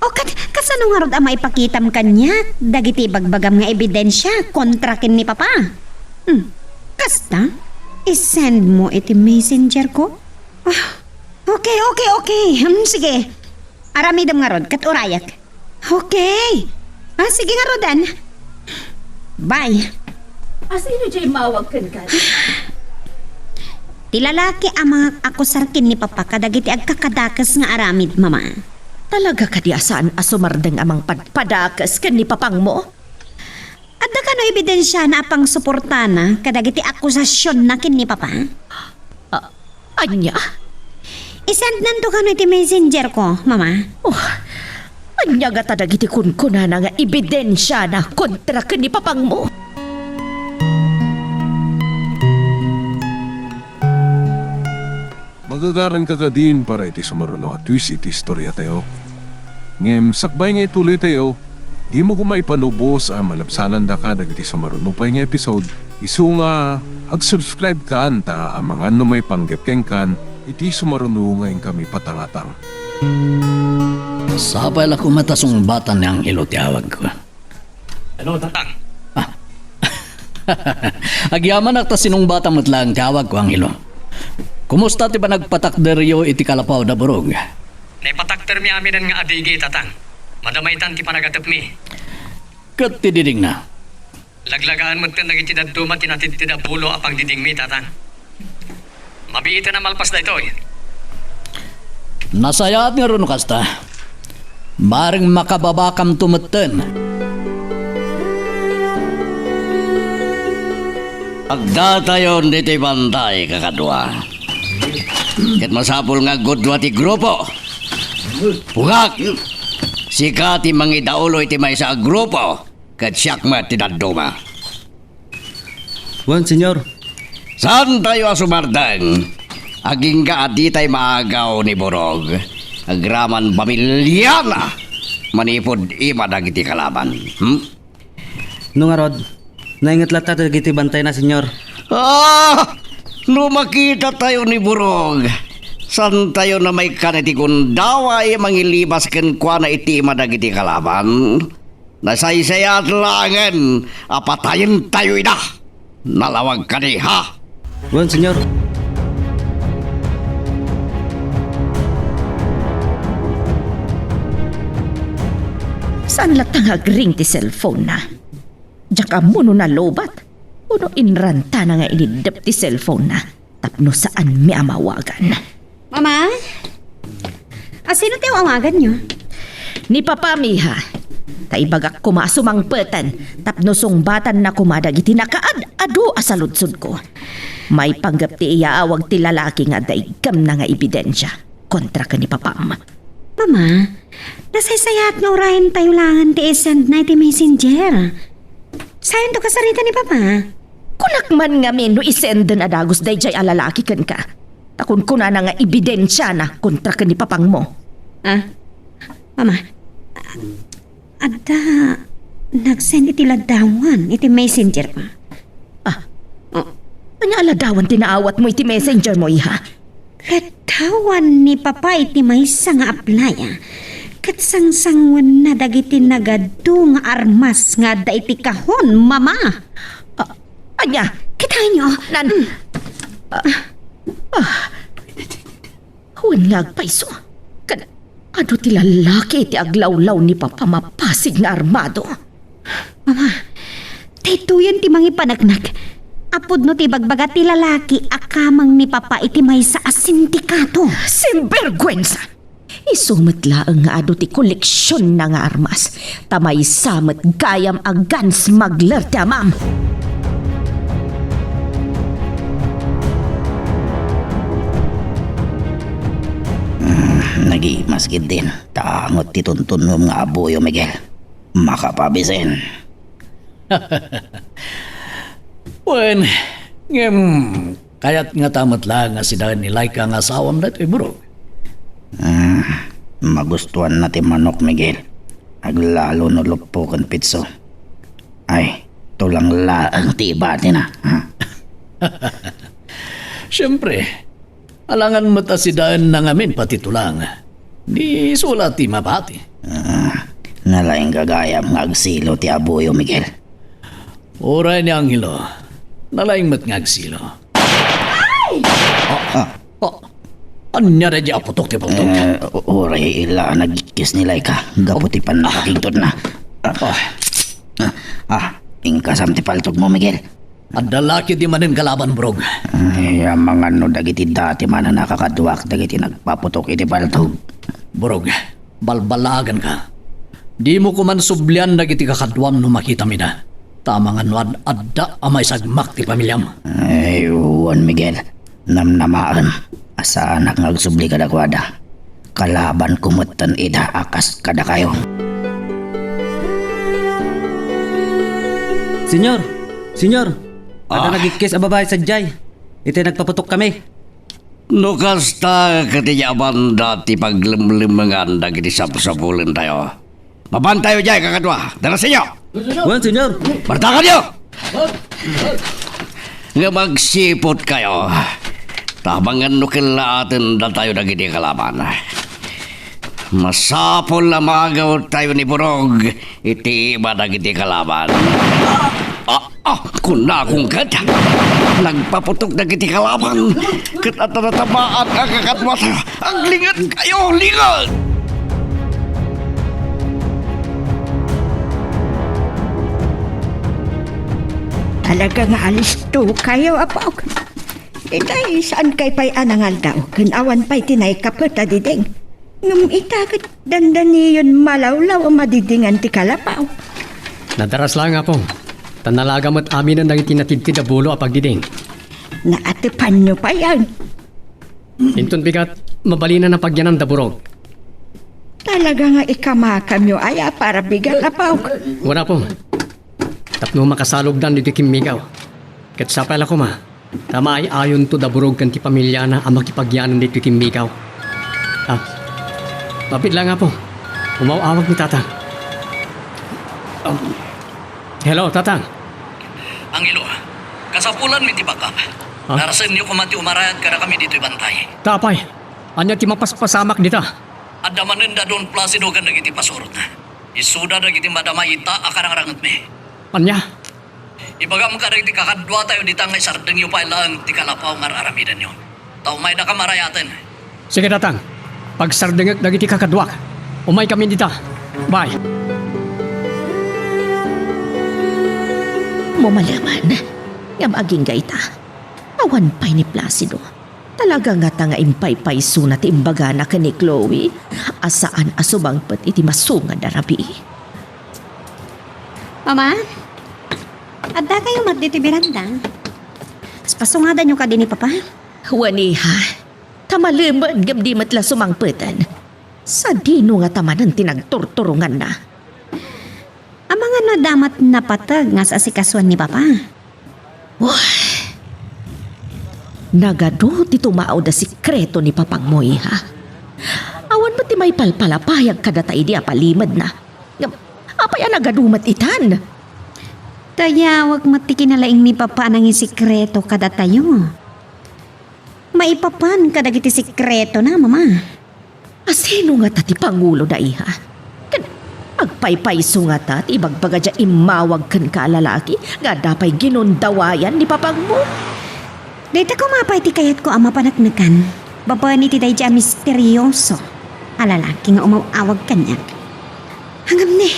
O kat-, kasano ngarud a maipakitam kaniak dagiti ibagbagam nga ebidensia kontra ken ni Papa? Hmm. Kasta? I-send mo iti messenger ko? Ah, okay, okay, okay. Hmm, sige. Aramidem ngarud, ket urayak. Okay. Ah, sige ngaruden. Bye. Asino jay mawag kenka? Ti lalaki a mangaakusar ken ni Papa kadagiti agkakadakes nga aramid, Mama. Talaga kadi a saan a sumardeng a mangpadpadakes ken ni Papangmo? Adda kano ebidensiana a pangsuportana kadagiti akusasionna ken ni Papa? Ah, ania? I-sendnanto kano iti messenger ko, Mama. Oh, ania ngata dagiti kunkunana nga ebidensiana kontra ken ni Papangmo? Magagaranka kadin para iti sumaruno a twist iti istoriatayo. Ngem sakbay nga ituloytayo, dimo koma ipanubos a malabsanandaka dagiti sumaruno pay nga episode. Isu nga ag-subscribe kan ta amangan no maipanggep kenkan iti sumaruno nga inkami patangatang. Sapay la koma ta sungbatan ni Angelo ti awagko. Hello, Tatang. Ah. Agyamanak ta sinungbatam met laeng ti awagko, Angelo. Kumusta ti panagpatakderyo iti kalapaw da Burog? Naipatakdermi aminen nga adigi, Tatang. Madamaytan ti panagatepmi. Ket ti didingna? Laglagaan metten dagiti dadduma ti natidted a bulo a pangdidingmi, Tatang. Mabiiten a malpas daytoy. Nasayaat ngarud no kasta. Bareng makababakamto metten. Agdatayon ditoy bantay, kakadua. Ket masapul nga aggudua ti grupo. Pungak! Sika ti mangidaulo iti maysa a grupo. Ket siak met ti dadduma. Wen, Señor. Saantayo a sumardeng. Agingga a ditay maagaw ni Burog. Agraman pamiliana manipud ima dagiti kalaban. Hmm? No ngarud, nainget latta dagiti bantayna, Señor. Ah! No makitatayo ni Burog, saantayo a maikkan iti gundaway mangilibas kenkuana iti ima dagiti kalaban. Nasaysayaat laengen a patayentayo ida. Nalawag kadi, ha? Wen, Señor. Saan latta nga agring ti cellphone-na? Diak ammo no nalobat, wenno inrantana nga iniddep ti cellphone-na. Tapno saanmi a mawagan. Mama? Asino ti awaganyo? Ni Papami, ha. Ta ibagak koma a sumangpeten tapno sungbatanna koma dagiti nakaad-adu a saludsodko. Maipanggep ti iyaawag ti lalaki nga adda iggamna nga ebidensia kontra ken ni Papam. Mama, nasaysayaat nga urayentayo laengen ti i-send-na iti messenger. Saanto kasarita ni Papa? Kunak man ngamin no isenden a dagus daydiay a lalaki kenka. Ta kunkunana nga ebidensiana kontra ken ni Papangmo. Ah? Mama, adda nag-send iti laddawan iti messenger, Pa. Ah? Oh. Ania a laddawan ti naawatmo iti messenger mo, iha? Laddawan ni Papa iti maysa nga apply, ah. Ket sangsanguenna dagiti nagadu nga armas nga adda iti kahon, Mama. Ah, ania? Kitaenyo? Nan- Mm. Ah, ah. Wen nga agpayso. Ken adu ti lalaki iti aglawlaw ni Papa mapasig nga armado. Mama, daytoyen ti mangipaneknek a pudno ti ibagbaga ti lalaki a kameng ni Papa iti maysa a sindikato. Sinberguensa! Isu met laeng nga adu ti koleksionna nga armas, ta maysa met gayam a gun smuggler ti amam. Mm, nagimas ketdin. Ta angot ti tuntunnom nga abuyo, Miguel. Makapabisin. Wen, ngem, kayat ngata met laeng a sidaen ni Laika nga asawam daytoy, bro? Ah, magustuanna ti manok, Miguel. Aglalo no luppo ken pitso. Ay, tulang laeng ti ibatina, ha? Siempre, alangan met a sidaenna ngamin pati tulang. Ni isu la ti mabati. Ah, nalaing gagayam nga agsilo ti abuyo, Miguel. Uray ni Angelo, nalaing met nga agsilo. Ah, ah. Ania daydi a putok ti paltok? Eh, u-, uray la nagikkis ni Laika gapu ti pannakakigtotna. Ah. Ah, ah, inkasam ti paltogmo, Miguel. Adda la ketdi manen kalaban, Burog. Ay, amangan no dagiti dati manen a kakaduak dagiti nagpaputok iti paltog. Burog, balbalaganka. Dimo koman sublian dagiti kakaduam no makitam ida. Ta amangan no ad-adda a maisagmak ti pamiliam. Ay, wen, Miguel. Namnamaen a saanak nga agsubli kadakuada. Kalabanko metten ida a kas kadakayo. Señor! Señor! Adda nagikkis a babai sadiay. Iti nagpaputok kami. No kasta, ket idiay a banda ti paglemlemengan dagiti sapsapulentayo. Mapantayo diay, kakadua. Darasenyo! Wen, señor. Bartakanyo! Ngem agsiputkayo, ta amangan no kellaatendatayo dagiti kalaban. Masapul a maagawtayo ni Burog iti iba dagiti kalaban. Ah, ah, kunakon ket nagpaputok dagiti kalaban, ket adda natamaan a kakaduata. Aglingetkayo, linget! Talaga nga alistokayo, apok. Itay, saankay pay a nangaldaw ken awan pay ti naikapet a diding. Ngem ita ket dandaniyon malawlaw a madidingan ti kalapaw. Nadaras laeng, Apo. Ta nalaga met aminen dagiti natidtid a bulo a pagdiding. Naatepanyo payen. Inton bigat, mabalinen a pagyanan da Burog. Talaga nga ikamakamyo aya para bigat, Apo? Wen, Apo. Tapno makasalogdan ditoy kimmigaw. Ket sapay la koma, ta maay-ayonto da Burog ken ti pamiliana a makipagyanan ditoy kimmigaw. Ah, mabiit laeng, Apo. Umaw-awag ni Tatang. Um, hello, Tatang. Angelo, kasapulanmi ti backup. Ah? Darasenyo koma ti umarayat kadakami ditoy bantay. Ta apay, ania ti mapaspasamak dita? Adda manen da Don Placido ken dagiti pasurotna. Isuda dagiti madama ita a karangrangetmi. Ania? Ibagam kadagiti kakaduatayo dita nga isardengyo pay laeng ti kalapaw nga ar-aramidenyo. Ta umaydaka marayaten. Sige, Tatang. Pagsardengek dagiti kakaduak. Umaykami dita. Bye. Mumaleman. Ngem agingga ita. Awan pay ni Placido. Talaga ngata nga impaypaysona ti imbagana ken ni Chloe a saan a sumangpet iti masungad a rabii. Mama, addakayo met ditoy beranda? Pasungadanyo kadi ni Papa? Wen, iha. Ta malemed ngem di met la sumangpeten. Sadino ngata manen ti nagturturonganna? Amangan no adda met napateg nga as-asikasuan ni Papa. Uy! Nagadu ti tumaud a sikreto ni papagmo, iha. Awan met ti maipalpalapayag kadata idi a palimedna. Ngem, apay a nagadu met itan? Dayawek met ti kinalaing ni Papa a nangisikreto kadatayo. Maipapan kadagiti sikretona, Mama. Asino ngata ti panguloda, iha? Ken agpaypayso ngata ti ibagbagadia immawag kenka a lalaki nga adda pay ginundawayan ni papagmo? Dayta koma pay ti kayatko a mapaneknekan babaen iti daydi a misterioso a lalaki nga umaw-awag kaniak. Ngem ni,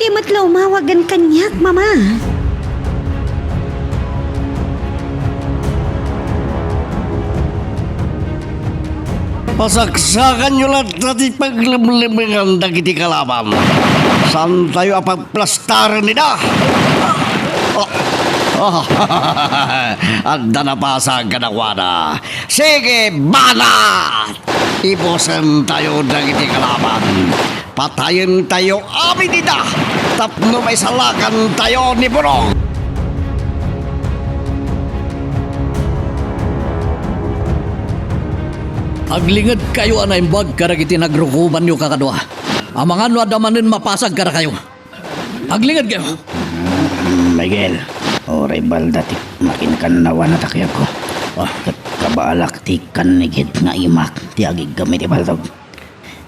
di met la umawag ken kaniak, Mama. Pasaksakanyo latta ti paglemlemengan dagiti kalaban. Saantayo a pagplastaren ida. Oh, oh, adda napasag kadakuada. Sige, banat! Ibusentayo dagiti kalaban. Patayentayo amin ida tapno maisalakantayo ni Burog. Aglingedkayo a naimbag kadagiti nagrukobanyo kakadua. Amangan no adda manen mapasag kadakayo. Aglingedkayo. Mm, Miguel, uray balda ti makinkannawan a takayagko. Ah. Ket kabaelak ti kannigit nga imak ti agiggam iti paltog.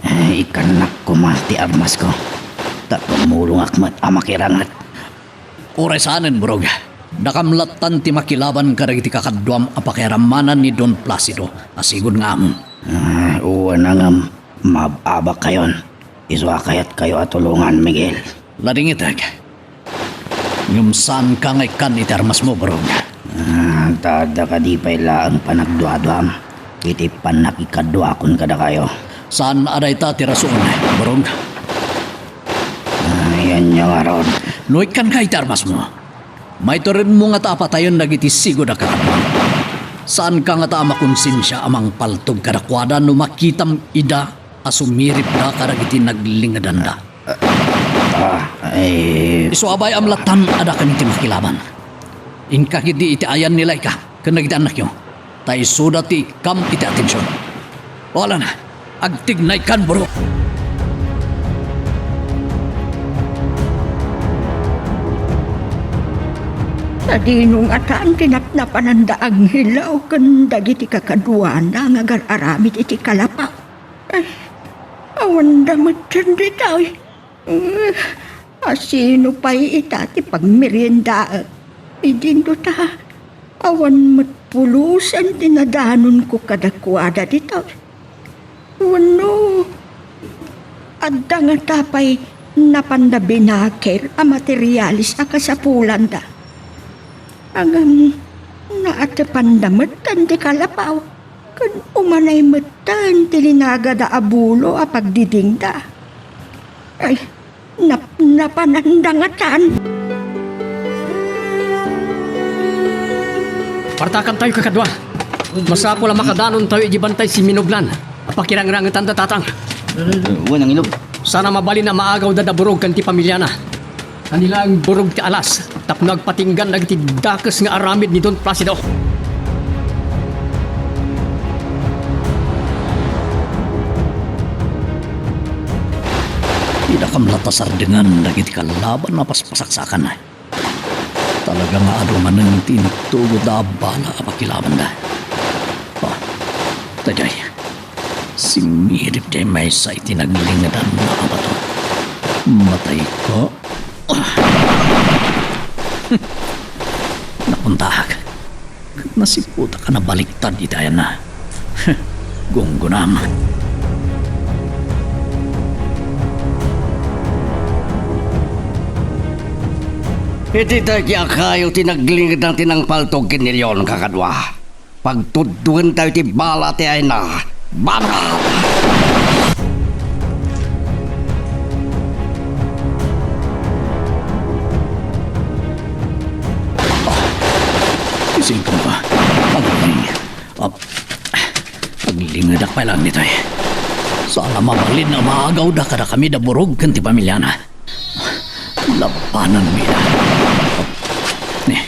Eh, ikannak koma ti armasko, ta tumulongak met a makiranget. Uray saanen, Burog. Dakam lattan ti makilaban kadagiti kakaduam a pakiarammanan ni Don Placido a sigud nga amom. Ah, wen a ngem, maab-abakkayon. Isu a kayatkayo a tulongan, Miguel. Ladingitek. Ngem saanka nga ikkan iti armasmo, Burog. Ah, ta adda kadi pay laeng panagduaduam iti pannakikaduakon kadakayo. Saan a dayta ti rason, Burog. Ah, ania ngarud? No ikkanka iti armasmo, maituredmo ngata a patayen dagiti sigud a kakaduam. Saanka ngata a makonsensia a mangpaltog kadakuada no makitam ida a sumiripda kadagiti naglingedanda? Ah, eh. Isu a bay-am lattan a dakami ti makilaban. Inka ketdi iti ayan ni Laika ken dagiti annakyo, ta isuda ti ikkam iti atension. O, ala na, agtignaykan, Burog. Sadino ngatan ti napnapananda Angelo ken dagiti kakaduana nga agar-aramid iti kalapaw? Ay, awanda metten ditoy. Eh, asino pay ita ti pagmeriendaek? Idinto ta, awan met pulosen ti nadanonko kadakuada ditoy. Wenno, adda ngata pay napanda binaker a materiales a kasapulanda? Ngem, naatepanda metten ti kalapaw. Ken umanay metten ti linagada a bulo a pagdidingda. Ay, napnapananda ngatan. Partakantayo, kakadua. Masapul a makadanontayo idiay bantay ti minublan a pakirangrangetanda, Tatang. Wen, Angelo. Saan a mabalin a maagawda da Burog ken ti pamiliana. Ania laeng Burog ti alas tapno agpatinggan dagiti dakes nga aramid ni Don Placido. Dida kam latta sardengan dagiti kalaban a paspasaksakan. Talaga nga adu manen ti intugot da a bala a pakilabanda. Ah, daydiay. Simirip diay maysa iti naglingedan nga abato. Matayka. Ah. Nakuntaak. Ket nasiputak a nabaliktad iti ayanna. Gunggunam. Iti daydi a kayo ti naglingedan ti nangpaltog ken ni Leon, kakadua. Pagtudduentayo ti bala ti ayna. Banag! Ah, isip ko ba? Agling. Ah, aglingedak pay lang ditoy. Saan a mabalin a maagawda kadakami da Burog ken ti pamiliana. Labananmi ida. Ni,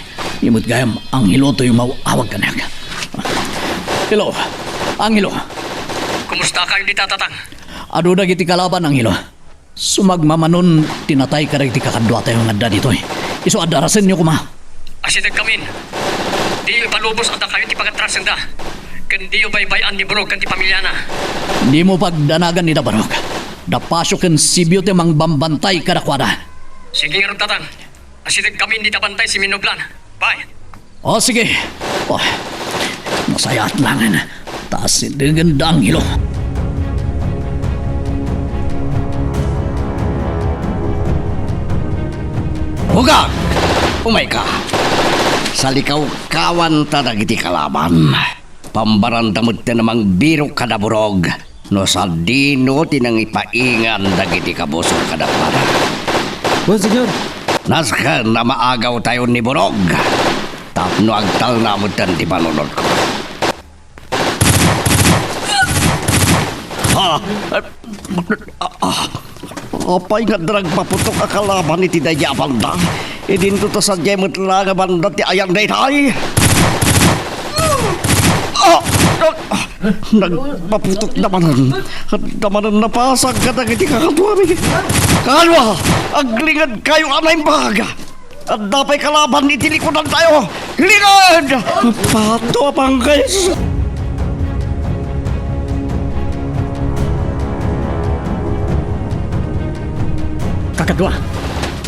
imut gayam, Angelo, toy maawag kaniak. Hello, Angelo. Kumusta kayo dita, Tatang? Adu dagiti kalaban, Angelo. Sumagmamanon ti natay kadagiti kakaduatayo nga adda ditoy. Isu a darasenyo koma. Asideg kamin. Diyo ipalubos a dakayo ti pagatrasenda. Ken diyo baybay-an ni Burog ken ti pamiliana. Dimo pagdanagan ida, Burog. Dapasyo ken Sibio ti mangbambantay kadakuada. Sige ngarud, Tatang. Asideg kamin dita bantay ti minublan. Bye. O, sige. O, nasayaat laengen ta asidegen da Angelo. Bugag! Umayka. Salikawkawanta dagiti kalaban. Pambaranda metten a mangbirok kada Burog no sadino ti nangipaingan dagiti kabusor kadakuada. Wen, Señor. Nasken a maagawtayo ni Burog tapno agtalna metten ti panunotko. Ah! Ah, ah, apay nga adda nagpaputok a kalaban iti daydi a banda? Idinto ta sadiay met la nga banda ti ayan daytay? Ah! Ah! Nagpaputok da manen. Adda manen napasag kadagiti kakaduami. Kadua, aglingedkayo a naimbag. Adda pay kalaban iti likudantayo. Linged! Pato a panggay. Kakadua,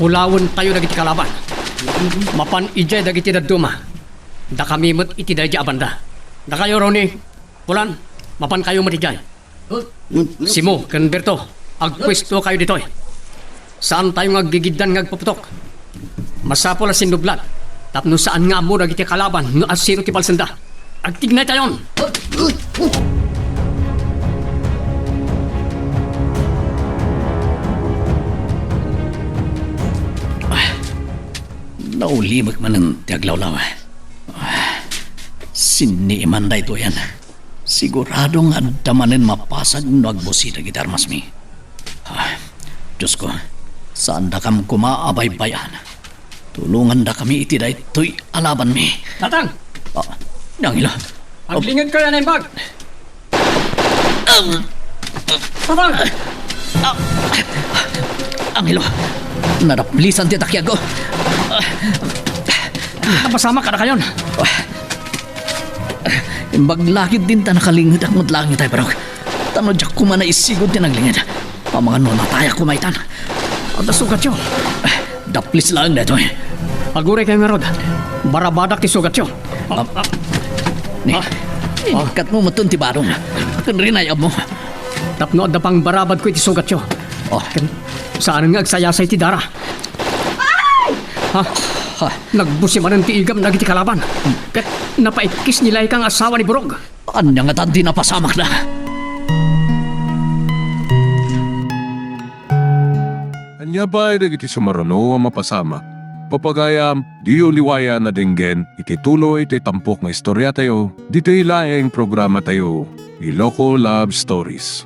pulawentayo dagiti kalaban. Mapan idiay dagiti dadduma. Dakami met iti daydiay a banda. Dakayo, Ronnie, Polan, mapankayo met idiay. Simo ken Berto, agpuestokayo ditoy. Saantayo nga aggigiddan nga agpuputok. Masapul a sinnublat tapno saan nga ammo dagiti kalaban no asino ti palsenda. Agtignaytayon! Naulimek manen ti aglawlaw. Sinniiman daytoyen. Sigurado nga adda manen mapasag no agbusi dagiti armasmi. Ah, Diosko, saandakam koma a baybay-an. Tulongandakami iti daytoy a labanmi. Tatang! Ah, Angelo. Aglingedkayo a naimbag! Tatang! Angelo, nadaplisan ti takiagko. Napasamak kadakayon. Imbag la ketdin ta nakalingedak met laeng itay barok. Ta no diak koma naisigud ti naglinged, amangan no natayak koma itan. Adda sugatyo. Daplis laeng daytoy. Aguraykayo ngarud. Barabadak ti sugatyo. Ah, ah. Ni, ah, inkatmo metten ti badong ken rinay-abmo. Tapno adda pangbarabadko iti sugatyo. Oh. Ken saan nga agsayasay ti dara. Ha? Ha? Nagbusi manen ti igam dagiti kalaban. Ket napaikkis ni Laika nga asawa ni Burog. Ania ngatan ti napasamakda? Ania pay dagiti sumaruno a mapasamak? Papagayam, diyo liwayan a denggen iti tuloy ti tampok nga istoriatayo, ditoy laeng programatayo, Iloko Love Stories.